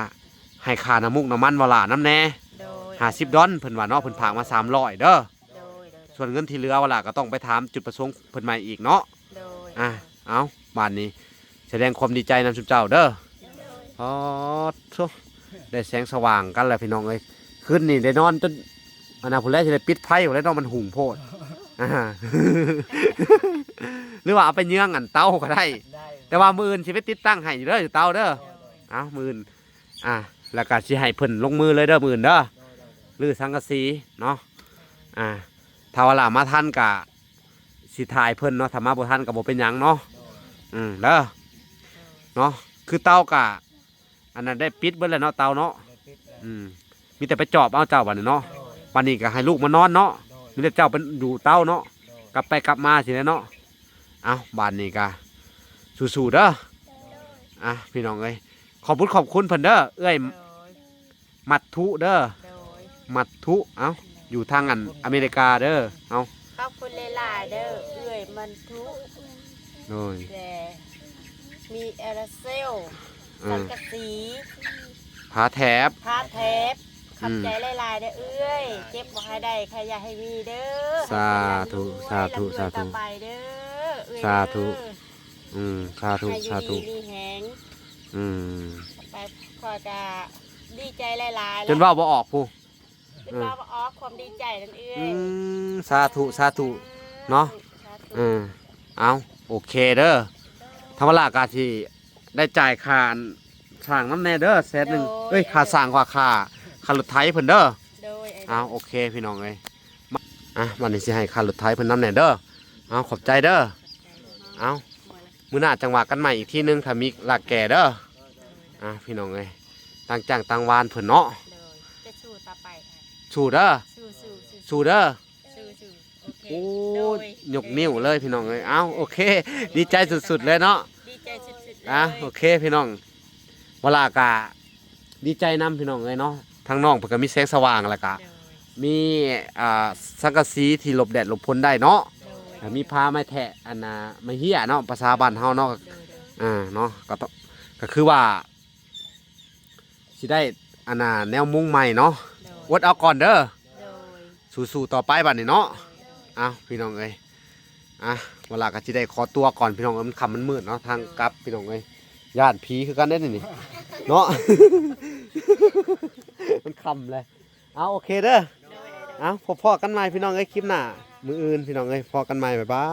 ໃຫ້ຄ່ານ້ຳມູກນ້ຳມັນວາລານຳແດ່ ໂດຍ ຫ້າສິບດອນ ເພິ່ນວ່າເນາະ ເພິ່ນຝາກມາສາມຮ້ອຍເດີ ໂດຍ ໂດຍ ໂດຍ ສ່ວນເງິນທີ່ເຫຼືອວາລາກໍຕ້ອງໄປຖາມຈຸດປະສົງເພິ່ນໃໝ່ອີກເນາະ. ໂດຍ ອ່ະ ເອົາ ບາດນີ້ສະແດງຄວາມດີໃຈນຳຊຸມເຈົ້າເດີ. ໂດຍ ອໍ ໂທ້ ໄດ້ແສງສະຫວ່າງກັນແລ້ວ ພີ່ນ້ອງເອີຍ ຄືນນີ້ໄດ້ນອນຈົນ ອັນນັ້ນພຸ້ນແຫຼະ ຊິໄດ້ປິດໄຟພຸ້ນແຫຼະເນາະ ມັນຮຸ່ງໂພດ. ອ່າ ຫຼືວ່າເອົາໄປເຍືອງອັນເຕົາກໍໄດ້ ໄດ້ ແຕ່ວ່າມື້ອື່ນຊິໄປຕິດຕັ້ງໃຫ້ຢູ່ເດີ ຢູ່ເຕົາເດີ. ໂດຍ ເອົາ ມື້ອື່ນ ອ່າ ແລ້ວກໍຊິໃຫ້ເພິ່ນລົງມືເລີຍເດີ ມື້ອື່ນເດີ ໂດຍ ໂດຍ ຫຼືສັງກະສີເນາະ. ອ່າ ຖ້າວ່າລະມາທັນກໍຊິຖ່າຍເພິ່ນເນາະ ຖ້າມາບໍ່ທັນກໍບໍ່ເປັນຫຍັງເນາະ. ໂດຍ ອືມ ເດີ ໂດຍ ເນາະ ຄືເຕົາກໍ ອັນນັ້ນໄດ້ປິດເບິດແລ້ວເນາະ ເຕົາເນາະ. ໄດ້ປິດແລ້ວ ອືມ ມີແຕ່ໄປຈອບເອົາເຈົ້າບັດນີ້ເນາະ. ໂດຍ ບັດນີ້ກໍໃຫ້ລູກມານອນເນາະ. ໂດຍ ມີແຕ່ເຈົ້າໄປຢູ່ເຕົາເນາະ. ໂດຍ ກັບໄປກັບມາຊີ້ແຫຼະເນາະ. ເອົາ ບາດນີ້ກໍສູ້ໆເດີ. ໂດຍ ອ່ະ ພີ່ນ້ອງເອີຍ ຂອບຄຸນຂອບຄຸນເພິ່ນເດີ ເອື້ອຍ ໂດຍ ມັດທຸເດີ. ໂດຍ ມັດທຸ ເອົ້າ ຢູ່ທາງອັນອາເມລິກາເດີ. ເອົາ ຂອບຄຸນຫຼາຍໆເດີ ເອື້ອຍມັນທຸ. ໂດຍ ແຕ່ມີແອລເຊວ ອືມ ສັງກະສີ ຜ້າແຖບ ຜ້າແຖບ. ຂອບໃຈ ອືມ ຫຼາຍໆເດີ້ເອື້ອຍ ເຈັບບໍ່ໃຫ້ໄດ້ ຂະຢ່າໃຫ້ມີເດີ້ ສາທຸ ໃຫ້ຄົນລ່ຳລວຍ ສາທຸ ລຳລວຍ ສາທຸ ຕໍ່ໄປເດີ້ເອື້ອຍ ສາທຸ ເດີ້. ອືມ ສາທຸ ໃຫ້ຢູ່ ສາທຸ ດີມີແຮງ. ອືມ ໄປ ຂ້ອຍກະດີໃຈຫຼາຍໆ ຈົນເວົ້າບໍ່ອອກພຸ້ນ ເປັນ ເອີ ວ່າອອກຄວາມດີໃຈນັ້ນເອງ. ອືມ ສາທຸ ສາທຸ ເນາະ ສາທຸ ເອີ ເອົາ ໂອເຄເດີ ທາງວາລາກະຊິໄດ້ຈ່າຍຄ່າສ້າງນຳແດ່ເດີ ແສນໜຶ່ງ ໂດຍ ເອີຍ ຄ່າສ້າງວ່າ ຄ່າ ຄ່າລົດໄຖເພິ່ນເດີ. ໂດຍ ເອົາ ໂອເຄພີ່ນ້ອງເອີຍ ມາ ອ່ະ ບັດນີ້ຊິໃຫ້ຄ່າລົດໄຖເພິ່ນນຳແດ່ເດີ. ເອົາ ຂອບໃຈເດີ ເອົາ ມື້ໜ້າຈັ່ງວ່າກັນໃໝ່ອີກທີໜຶ່ງ ຖ້າມີລາກແກ່ເດີ. ອ່າ ພີ່ນ້ອງເອີຍ ຕ່າງຈ້າງຕ່າງວານເພິ່ນເນາະ ໂດຍ ຈະສູ້ຕໍ່ໄປຄ່ະ ສູ້ເດີ ສູ້ໆ ສູ້ເດີ ສູ້ໆ ໂອເຄ ໂອ້ ໂດຍ ຍົກນິ້ວເລີຍພີ່ນ້ອງເອີຍ. ເອົ້າ ໂອເຄ ດີໃຈສຸດໆເລີຍເນາະ ດີໃຈສຸດໆເລີຍ. ອ່າ ໂອເຄພີ່ນ້ອງ ວາລາກະດີໃຈນຳພີ່ນ້ອງເອີຍເນາະ ທາງນ້ອງເພິ່ນກະມີແສງສະຫວ່າງ ແລ້ວກະ ໂດຍ ມີ ອ່າ ສັງກະສີທີ່ຫຼົບແດດຫຼົບຝົນໄດ້ເນາະ ໂດຍ ອ່າ ມີຜ້າໄມ້ແທະ ອັນນ່າ ໄມ້ເຫ້ຍເນາະ ພາສາບ້ານເຮົາເນາະ ໂດຍໆ ອ່າ ເນາະ ກະຕ້ອງ ກະຄືວ່າ ຊິໄດ້ ອັນນ່າ ແນວມຸງໃໝ່ເນາະ ໂດຍ ອົດເອົາກ່ອນເດີ ໂດຍ ສູ້ໆຕໍ່ໄປບັດນີ້ເນາະ. ໂດຍ ເອົ້າ ພີ່ນ້ອງເອີຍ ອ່ະ ວາລາກະຊິໄດ້ຂໍຕົວກ່ອນພີ່ນ້ອງເອີຍ ມັນຄ່ຳມັນມືດເນາະ ທາງ ໂດຍ ກັບພີ່ນ້ອງເອີຍ ຢ້ານຜີຄືກັນເດ້ນີ້ເນາະ ມັນຄ່ຳແລ້ວ. ເອົາ ໂອເຄເດີ ໂດຍ ເອົາ ພົບພໍ້ກັນໃໝ່ພີ່ນ້ອງເອີຍ ຄລິບໜ້າ ມື້ອື່ນພີ່ນ້ອງເອີຍ ພໍ້ກັນໃໝ່ ບາຍບາຍ.